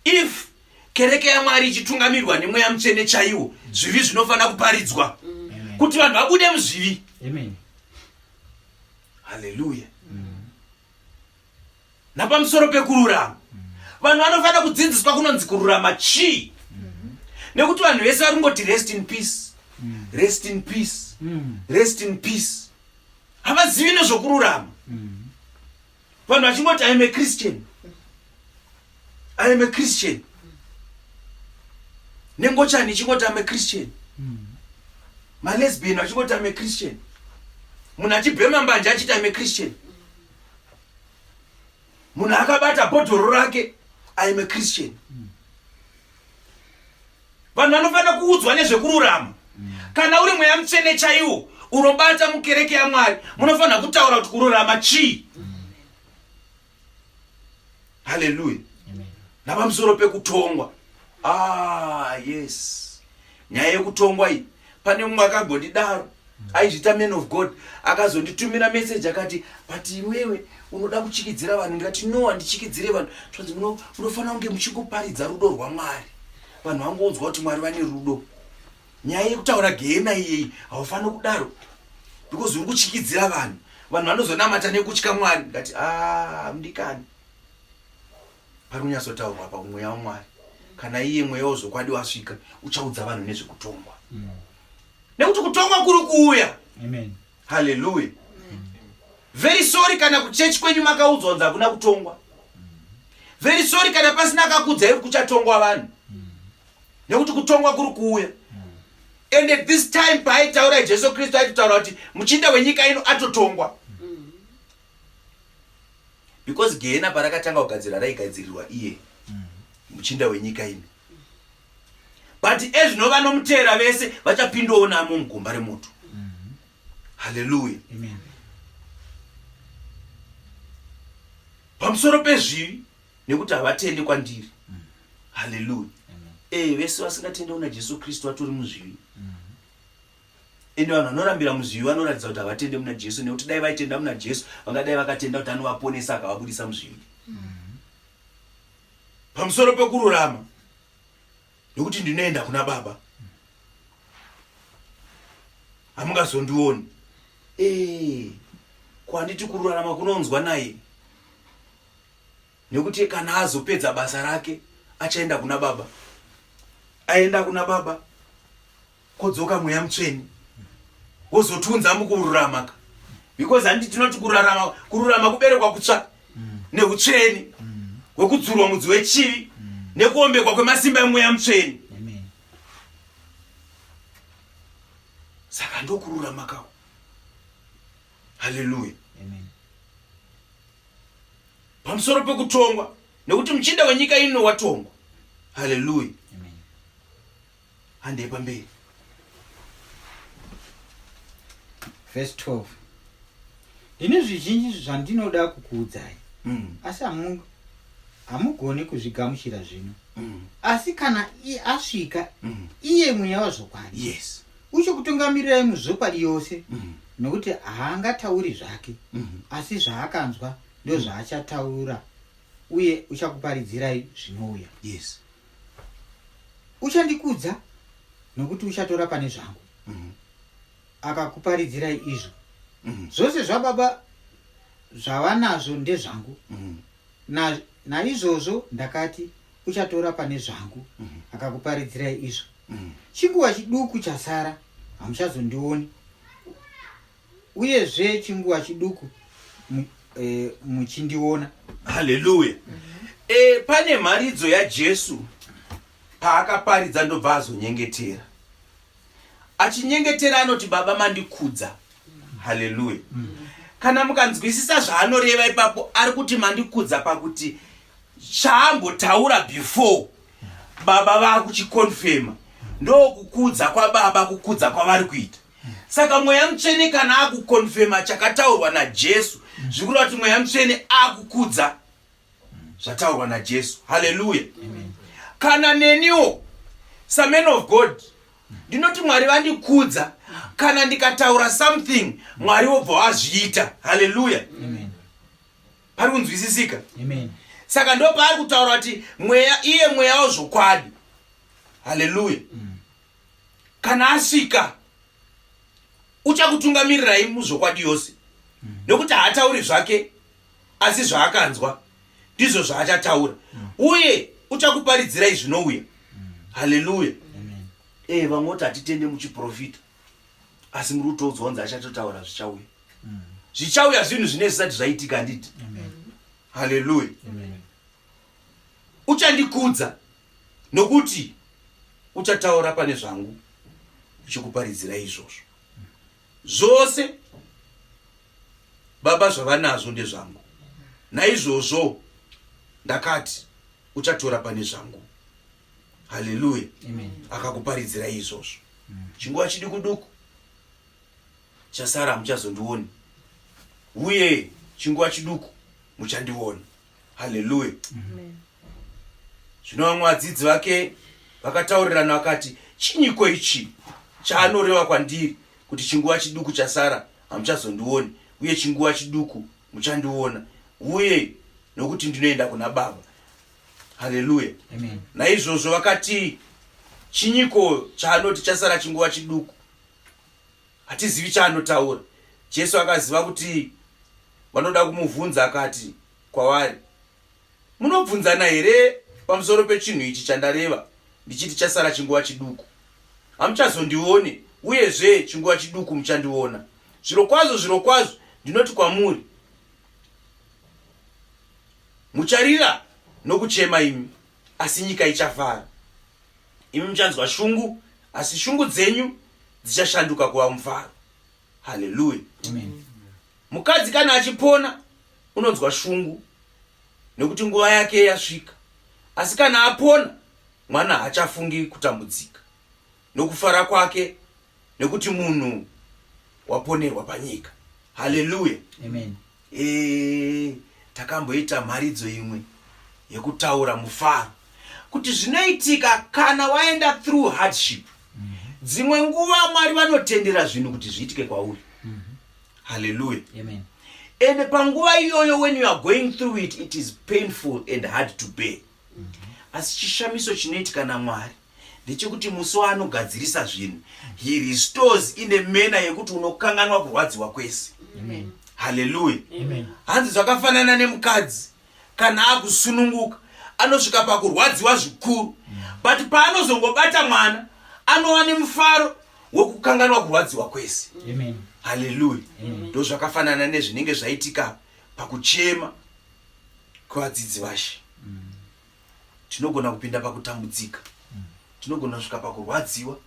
If kereke yaMwari ichitungamirwa neMweya Mutsvene chaiwo, zvivi zvinofanira kuparidzwa kuti vanhu vabude muzvivi. Haleluya. Napamusoro pekururama, vanhu vanofanira kudzidziswa kunonzi kururama chii, nekuti vanhu vese vari kungoti rest in peace, rest in peace, rest in peace. Havazivi nezvokururama. Vanhu vachingoti I am a Christian, I am a Christian, nengochani ichingoti am a Christian, malesbian vachingoti am a Christian, munhu achibhema mbanje achiti am a Christian, munhu akabata bhodhoro rake, I am a Christian. Vanhu vanofanira kuudzwa nezvekururama. Kana uri Mweya Mutsvene chaiwo unobata mukereke yaMwari, munofanira kutaura kuti kururama chii. Haleluya. Napamusoro pekutongwa, ah yes, nyaya yekutongwa iyi, pane mumwe akagondidaro aizviita man of God, akazonditumira message akati, but iwewe unoda kuchikidzira vanhu. Ndikati, no, handichikidzire vanhu. Zvanzi munofanira kunge muchingoparidza rudo rwaMwari, vanhu vangonzwa kuti Mwari vane rudo. Nyaya yekutaura gehena iyeyi haufaniri kudaro because uri kuchikidzira vanhu, vanhu vanozonamata nekutya Mwari. Ndikati, ah, mudikani, pari kunyatsotaurwa apa kumweya waMwari. Kana iye mweya wezvokwadi wasvika, uchaudza vanhu nezvekutongwa, nekuti kutongwa kuri kuuya. Haleluya. Very sorry kana kuchechi kwenyu makaudzwa kunzi hakuna kutongwa. Very sorry kana pasina akakuudzai kuti kuchatongwa vanhu, nekuti kutongwa kuri kuuya. And at this time paaitaura Jesu Kristu aitotaura kuti muchinda wenyika ino atotongwa. Because gehena parakatanga kugadzira raigadzirirwa iye muchinda wenyika ino. But ezvino vanomuteera vese vachapindawo namo mugomba remoto. Haleluya. Amen. Pamusoro pezvivi nekuti havatendi kwandiri. Haleluya. Eh, vese vasingatende kuna Jesu Kristu vatori muzvivi. Ende vanhu vanorambira muzvivi vanoratidza kuti havatende muna Jesu, nekuti dai vaitenda muna Jesu vangadai vakatenda kuti anovaponesa akavabudisa muzvivi. Pamusoro pekururama, nekuti ndinoenda kuna Baba, hamungazondioni. Eh, kwanditi kururama kunounzwa naye, nekuti kana azopedza basa rake achaenda kuna Baba. Aenda kuna Baba, kodzoka Mweya Mutsvene wozotiunza mukururama ka, because handiti tinoti kurarama, kururama kuberekwa kutsva neutsvene hwekudzurwa mudzi wechivi nekuombekwa kwemasimba eMweya Mutsvene. Amen. Saka ndokururama kako. Haleluya. Amen. Pamusoro pekutongwa, nekuti muchinda wenyika ino watongwa. Haleluya. Amen. Handei pamberi. Verse 12. Ndine zvizhinji zvandinoda kukuudzai, asi hamugoni kuzvigamuchira zvino. Asi kana asvika, iye Mweya wazvokwadi, uchakutungamirirai muzvokwadi yose, nokuti haangatauri zvake, asi zvaakanzwa ndozvaachataura, uye uchakuparidzirai zvinouya. Uchandikudza, nokuti uchatora pane zvangu, akakuparidzirai izvo. Zvose zvaBaba zvavanazvo ndezvangu. Naizvozvo ndakati, uchatora pane zvangu, akakuparidzirai izvo. Chinguva chiduku chasara, hamuchazondioni, uyezve chinguva chiduku muchindiona. Haleluya. Pane mharidzo yaJesu paakaparidza ndobva azonyengetera. Achinyengetera anoti, Baba mandikudza. Haleluya. Kana mukanzwisisa zvaanoreva ipapo, ari kuti mandikudza pakuti chaambotaura before Baba vakuchikonfema, ndokukudza kwaBaba, kukudza kwavari kuita. Saka Mweya Mutsvene kana akukonfema chakataurwa naJesu, zvikureva kuti Mweya Mutsvene akukudza zvataurwa naJesu. Haleluya. Kana neniwo saman of God ndinoti Mwari vandikudza kana ndikataura something, Mwari wobva wazviita. Haleluya. Amen. Pari kunzwisisika? Amen. Saka ndo paari kutaura kuti Mweya, iye Mweya wezvokwadi. Haleluya. Kana asvika uchakutungamirirai muzvokwadi yose, nekuti haatauri zvake, asi zvaakanzwa ndizvo zvaachataura, uye uchakuparidzirai zvinouya. Haleluya. Amen. Vamwe voti hatitende muchiprofita, asi muri kutoudzwa kunzi achatotaura zvichauya. Zvichauya zvinhu zvine zvisati zvaitika, handiti? Amen. Haleluya. Amen. Uchandikudza, nokuti uchataura pane zvangu uchikuparidzira izvozvo. Zvose Baba zvavanazvo ndezvangu, naizvozvo ndakati uchatora pane zvangu. Haleluya. Amen. Akakuparidzira izvozvo. Chinguva chiduku duku chasara hamuchazondioni, uye chinguva chiduku muchandiona. Haleluya. Zvino vamwe vadzidzi vake vakataurirana vakati, chinyiko ichi chaanoreva kwandiri kuti chinguva chiduku chasara hamuchazondioni, uye chinguva chiduku muchandiona, uye nokuti ndinoenda kuna Baba. Haleluya. Amen. Naizvozvo vakati, chinyiko chaanoti chasara chinguva chiduku? Hatizivi chaanotaura. Jesu akaziva kuti vanoda kumubvunza, akati kwavari, munobvunzana here pamusoro pechinhu ichi chandareva ndichiti chasara chinguva chiduku? Hamuchazondioni, uyezve chinguva chiduku muchandiona. Zvirokwazvo, zvirokwazvo, ndinoti kwamuri, mucharira nokuchema imi, asi nyika ichafara. Imi muchanzwa shungu, asi shungu dzenyu Dzichashanduka kuva mufaro. Haleluya. Mukadzi kana achipona unonzwa shungu nekuti nguva yake yasvika, asi kana apona mwana haachafungi kutambudzika nokufara kwake nekuti munhu waponerwa panyika. Haleluya. Amen. Takamboita mharidzo imwe yekutaura mufaro kuti zvinoitika kana waenda through hardship. Dzimwe nguva Mwari vanotendera zvinhu kuti zviitike kwauri. Haleluya. Amen. And panguva iyoyo, when you are going through it, it is painful and hard to bear. Asi chishamiso chinoitika naMwari ndechekuti musi waanogadzirisa zvinhu, he restores in a manner yekuti unokanganwa kurwadziwa kwese. Haleluya. Hanzi zvakafanana nemukadzi kana akusununguka, anosvika pakurwadziwa zvikuru, but paanozongobata mwana anova nemufaro wekukanganwa kurwadziwa kwese. Haleluya. Ndo zvakafanana nezvinenge zvaitika pakuchema kwevadzidzi vaShe. Tinogona kupinda pakutambudzika, tinogona kusvika pakurwadziwa,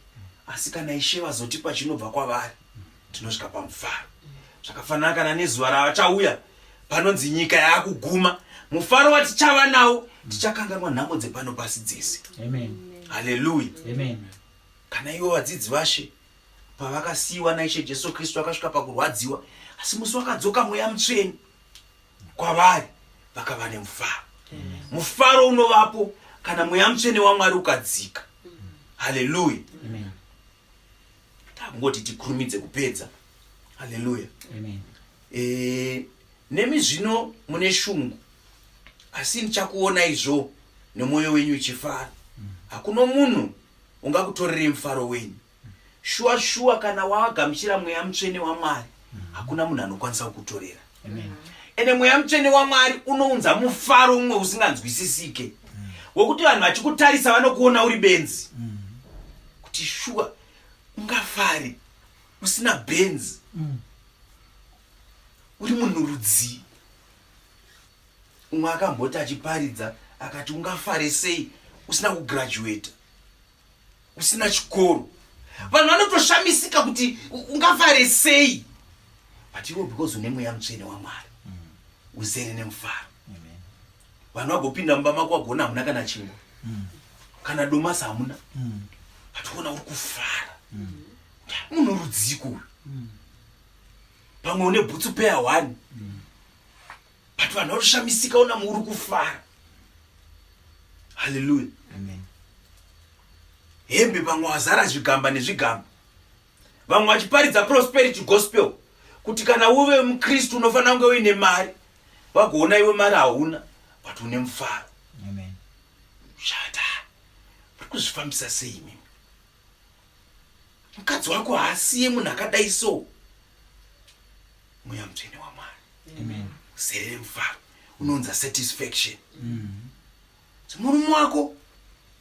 asi kana Ishe vazotipa chinobva kwavari, tinosvika pamufaro. Zvakafanana kana nezuva ravachauya panonzi nyika yaakuguma, mufaro watichava nawo, tichakanganwa nhamo dzepano pasi dzese. Haleluya. Kana ivo vadzidzi vaShe pavakasiyiwa naIshe Jesu Kristu, akasvika pakurwadziwa, asi musi wakadzoka Mweya Mutsvene kwavari, vakava nemufaro. Mufaro unovapo kana Mweya Mutsvene waMwari ukadzika. Haleluya. Takungoti tikurumidze kupedza. Haleluya. Nemi zvino mune shungu, asi ndichakuona izvo nemwoyo wenyu ichifara. Hakuno munhu ungakutorerei mufaro wenyu. Shuwa shuwa, kana wagamuchira Mweya Mutsvene waMwari, hakuna munhu anokwanisa kukutorera. Ende Mweya Mutsvene waMwari unounza mufaro umwe usinganzwisisike, wekuti vanhu vachikutarisa vanokuona uri benzi, kuti shuwa ungafari usina benzi, uri munhu rudzii? Umwe akamboti achiparidza akati, ungafare sei usina kugraduata, usina chikoro? Vanhu vanotoshamisika kuti ungafare sei, but iwe because une Mweya Mutsvene waMwari, uzere nemufaro. Vanhu vagopinda mumba mako, vagona hamuna kana chingwa, kana domasi hamuna, vatoona uri kufara. Munhu rudziko uyu? Pamwe une bhutsu peya one, but vanhu vatoshamisika ona uri kufara. Haleluya. Hembe pamwe wazara zvigamba nezvigamba. Vamwe vachiparidza prosperity gospel kuti kana uve muKristu unofanira kunge uine mari, vagoona iwe mari hauna, but une mufaro. Shata uri kuzvifambisa sei imimi? Mukadzi wako haasiye munhu akadai. So Mweya Mutsvene waMwari uzere mufaro unonza satisfaction. Murume wako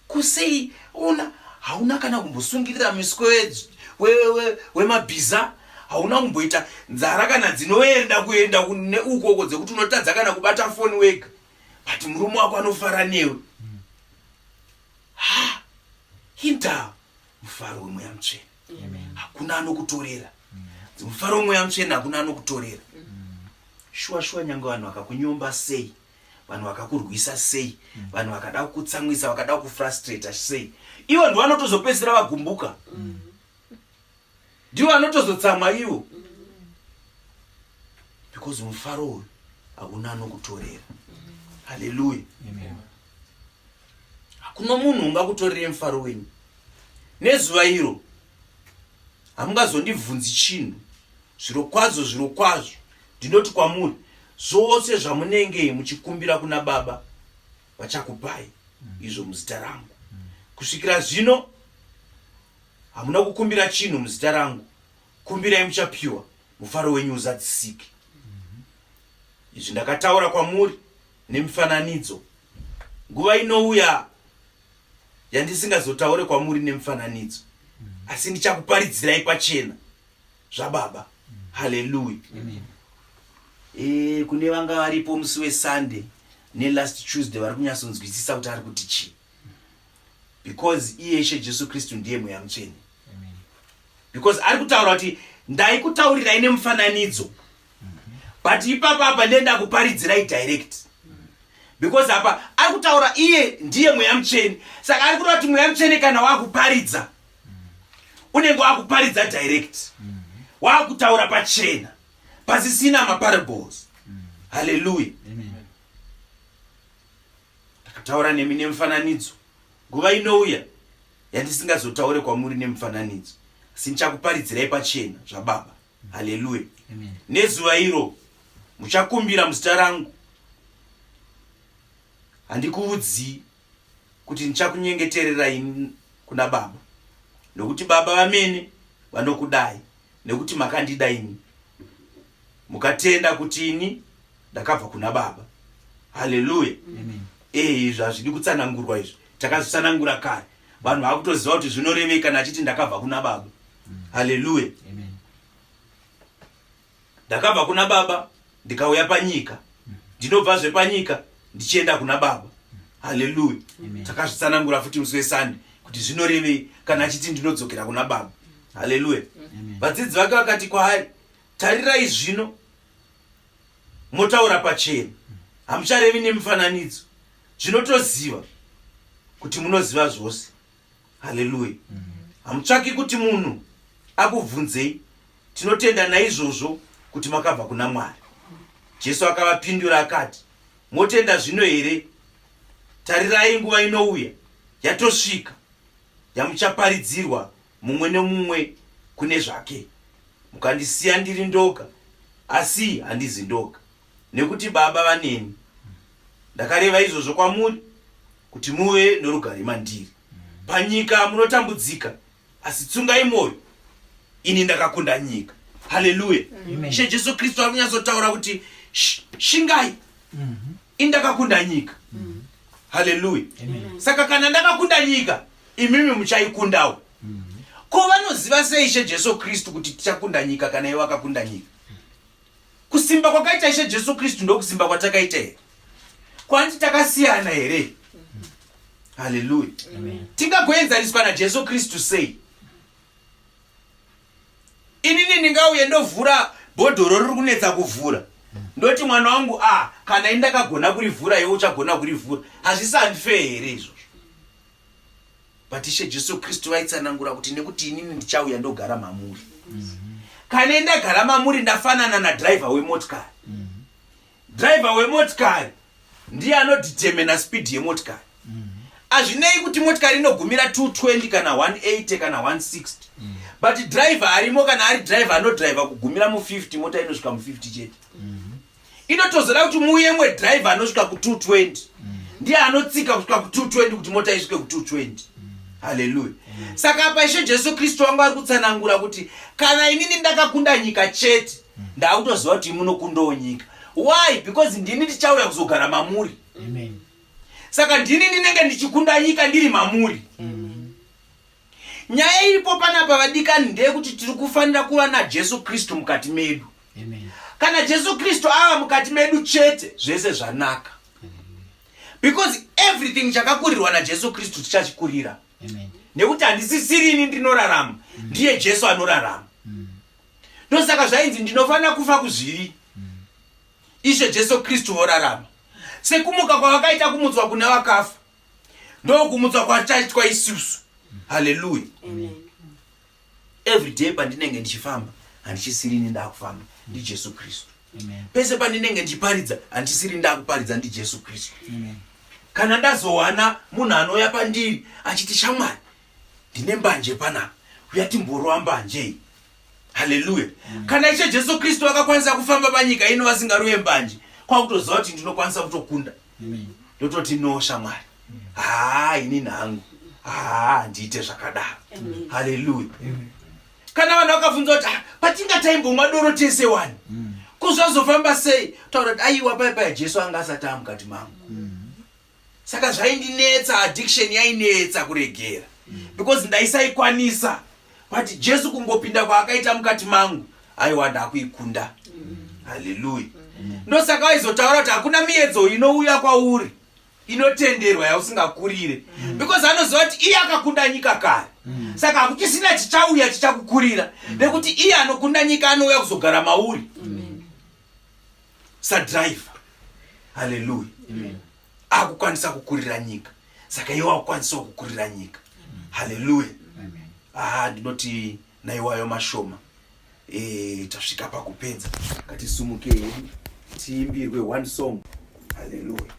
kusei una hauna kana kumbosungirira miswe wemabhiza, hauna kumboita nzara kana dzinoenda kuenda neukoko dzekuti unotadza kana kubata foni wega, but murume wako anofara newe. Ha, hinda mufaro weMweya Mutsvene hakuna anokutorera. Mufaro weMweya Mutsvene hakuna anokutorera. Shuwa shuwa, nyange vanhu vakakunyomba sei, vanhu vakakurwisa sei, vanhu vakada kukutsamwisa, vakada kukufrustrata sei, ivo ndivo vanotozopedzisira vagumbuka, ndivo vanotozotsamwa ivo, because mufaro uyu hakuna anokutorera. Haleluya. Hakuna munhu ungakutorere mufaro wenyu. Nezuva iro hamungazondibvunzi chinhu. Zvirokwazvo, zvirokwazvo, ndinoti kwamuri, zvose zvamunenge muchikumbira kuna Baba, vachakupai izvo muzita rangu. Kusvikira zvino hamuna kukumbira chinhu muzita rangu. Kumbirai, muchapiwa, mufaro wenyu uzadzisike. Izvi ndakataura kwamuri nemifananidzo. Nguva inouya yandisingazotaure kwamuri nemifananidzo, asi ndichakuparidzirai pachena zvaBaba. Haleluya. Kune vanga varipo musi weSunday nelast Tuesday vari kunyatsonzwisisa kuti ari kuti chii, because iye Ishe Jesu Kristu ndiye Mweya Mutsvene. Because ari kutaura kuti ndaikutaurirai nemufananidzo, but ipapa apa ndenda kuparidzirai direct, because apa ari kutaura iye ndiye Mweya Mutsvene. Saka ari kureva kuti Mweya Mutsvene kana wakuparidza, unenge wakuparidza direct, wakutaura pachena pasisina maparables. Haleluya. Ndakataura nemi nemufananidzo. Nguva inouya yandisingazotaure kwamuri nemufananidzo, asi ndichakuparidzirai pachena zvaBaba. Haleluya. Nezuva iro muchakumbira muzita rangu. Handikuudzii kuti ndichakunyengetererai kuna Baba, nokuti Baba vamene vanokudai, nekuti makandida ini, mukatenda kuti ini ndakabva kuna Baba. Haleluya. Ee, izvi hazvidi kutsanangurwa, izvi takazvitsanangura kare. Vanhu vakutoziva kuti zvinorevei kana achiti ndakabva kuna Baba. Haleluya. Ndakabva kuna Baba ndikauya panyika, ndinobvazve panyika ndichienda kuna Baba. Haleluya. Takazvitsanangura futi musi weSande kuti zvinorevei kana achiti ndinodzokera kuna Baba. Haleluya. Vadzidzi vake vakati kwaari, "Tarirai, zvino motaura pachena, hamucharevi nemifananidzo. Zvinotoziva kuti munoziva zvose." Haleluya. Hamutsvaki kuti munhu akubvunzei. Tinotenda naizvozvo kuti makabva kuna Mwari. Jesu akavapindura akati, "Motenda zvino here? Tarirai, nguva inouya, yatosvika, yamuchaparidzirwa mumwe nemumwe kune zvake, mukandisiya ndiri ndoga. Asi handizi ndoga, nekuti Baba vaneni. Ndakareva izvozvo kwamuri kuti muve norugare mandiri. Panyika munotambudzika, asi tsungai mwoyo, ini ndakakunda nyika." Haleluya. She Jesu Kristu ari kunyatsotaura kuti shingai, ini ndakakunda nyika. Haleluya. Saka kana ndakakunda nyika, imimi muchaikundawo. Ko vanoziva sei Ishe Jesu Kristu kuti tichakunda nyika kana ivo vakakunda nyika? Kusimba kwakaita Ishe Jesu Kristu ndokusimba kwatakaita here? Kwanti takasiyana here? Haleluya. Tingagoenzaniswa naJesu Kristu sei? Inini ndingauye ndovhura bhodhoro riri kunetsa kuvhura, ndoti, "Mwana wangu, a kana ini ndakagona kurivhura, iwe uchagona kurivhura." Hazvisi unfair here izvozvo? But Ishe Jesu Kristu vaitsanangura kuti nekuti inini ndichauya ndogara mamuri. Kana ndagara mamuri, ndafanana nadhiraivha wemotikari. Dhiraivha wemotikari ndiye anodetermina speed yemotikari. Hazvinei kuti motikari inogumira 220 kana 180 kana 160, but dhiraivha arimo, kana ari dhiraivha anodhiraivha kugumira mu50, mota inosvika mu50 chete. Inotozoda kuti muuye mwe dhiraivha anosvika ku220, ndiye anotsika kusvika ku220 kuti mota isvike ku220. Haleluya. Saka apa Ishe Jesu Kristu wangu ari kutsanangura kuti kana inini ndakakunda nyika chete, ndaakutoziva kuti munokundawo nyika. Why? Because ndini ndichauya kuzogara mamuri. Amen. Saka ndini ndinenge ndichikunda nyika ndiri mamuri. Nyaya iripo panapa, vadikani, ndeyekuti tiri kufanira kuva naJesu Kristu mukati medu. Amen. Kana Jesu Kristu ava mukati medu chete, zvese zvanaka, because everything chakakurirwa naJesu Kristu tichachikurira. Amen. Nekuti handisisirini ndinorarama, ndiye Jesu anorarama. Ndosaka zvainzi ndinofanira kufa kuzvivi, Ishe Jesu Kristu vorarama. Sekumuka kwavakaita, kumutswa kune vakafa, ndokumutswa kwachaitwa isusu. Haleluya. Every day pandinenge ndichifamba, handichisiri ndakufamba, ndiJesu Kristu. Amen. Pese pandinenge ndichiparidza, handisiri ndakuparidza, ndiJesu Kristu. Amen. Kana ndazowana munhu anouya pandiri achiti, "Shamwari, ndine mbanje panapa, uya timborova mbanje iyi." Haleluya. Kana Ishe Jesu Kristu vakakwanisa kufamba panyika ino vasingaruye mbanje, kwakutoziva kuti ndinokwanisa kutokunda. Amen. Ndototi, "No, shamwari, haa, ini hangu, haa, handiite zvakadaro." Haleluya. Kana vanhu vakabvunza kuti, "Ah, patinga taimbomwa doro tese wani, kuzvazofamba sei?" Taura kuti, "Aiwa, pai paya Jesu anga asati amukati mangu, saka zvaindinetsa, addiction yainetsa kuregera because ndaisaikwanisa. But Jesu kungopinda kwaakaita mukati mangu, aiwa, ndakuikunda." Haleluya. Ndosaka vaizotaura kuti hakuna miedzo inouya kwauri. Inotenderwa yausingakurire, because anoziva kuti iye akakunda nyika kare. Saka hakuchisina chichauya chichakukurira, nekuti iye anokunda nyika anouya kuzogara mauri sadriver. Haleluya! Akukwanisa kukurira nyika, saka iwe wakukwanisawo kukurira nyika. Haleluya! Ah, ndinoti naiwayo mashoma, tasvika pakupedza. Ngatisumuke hedu tiimbirwe one song. Haleluya!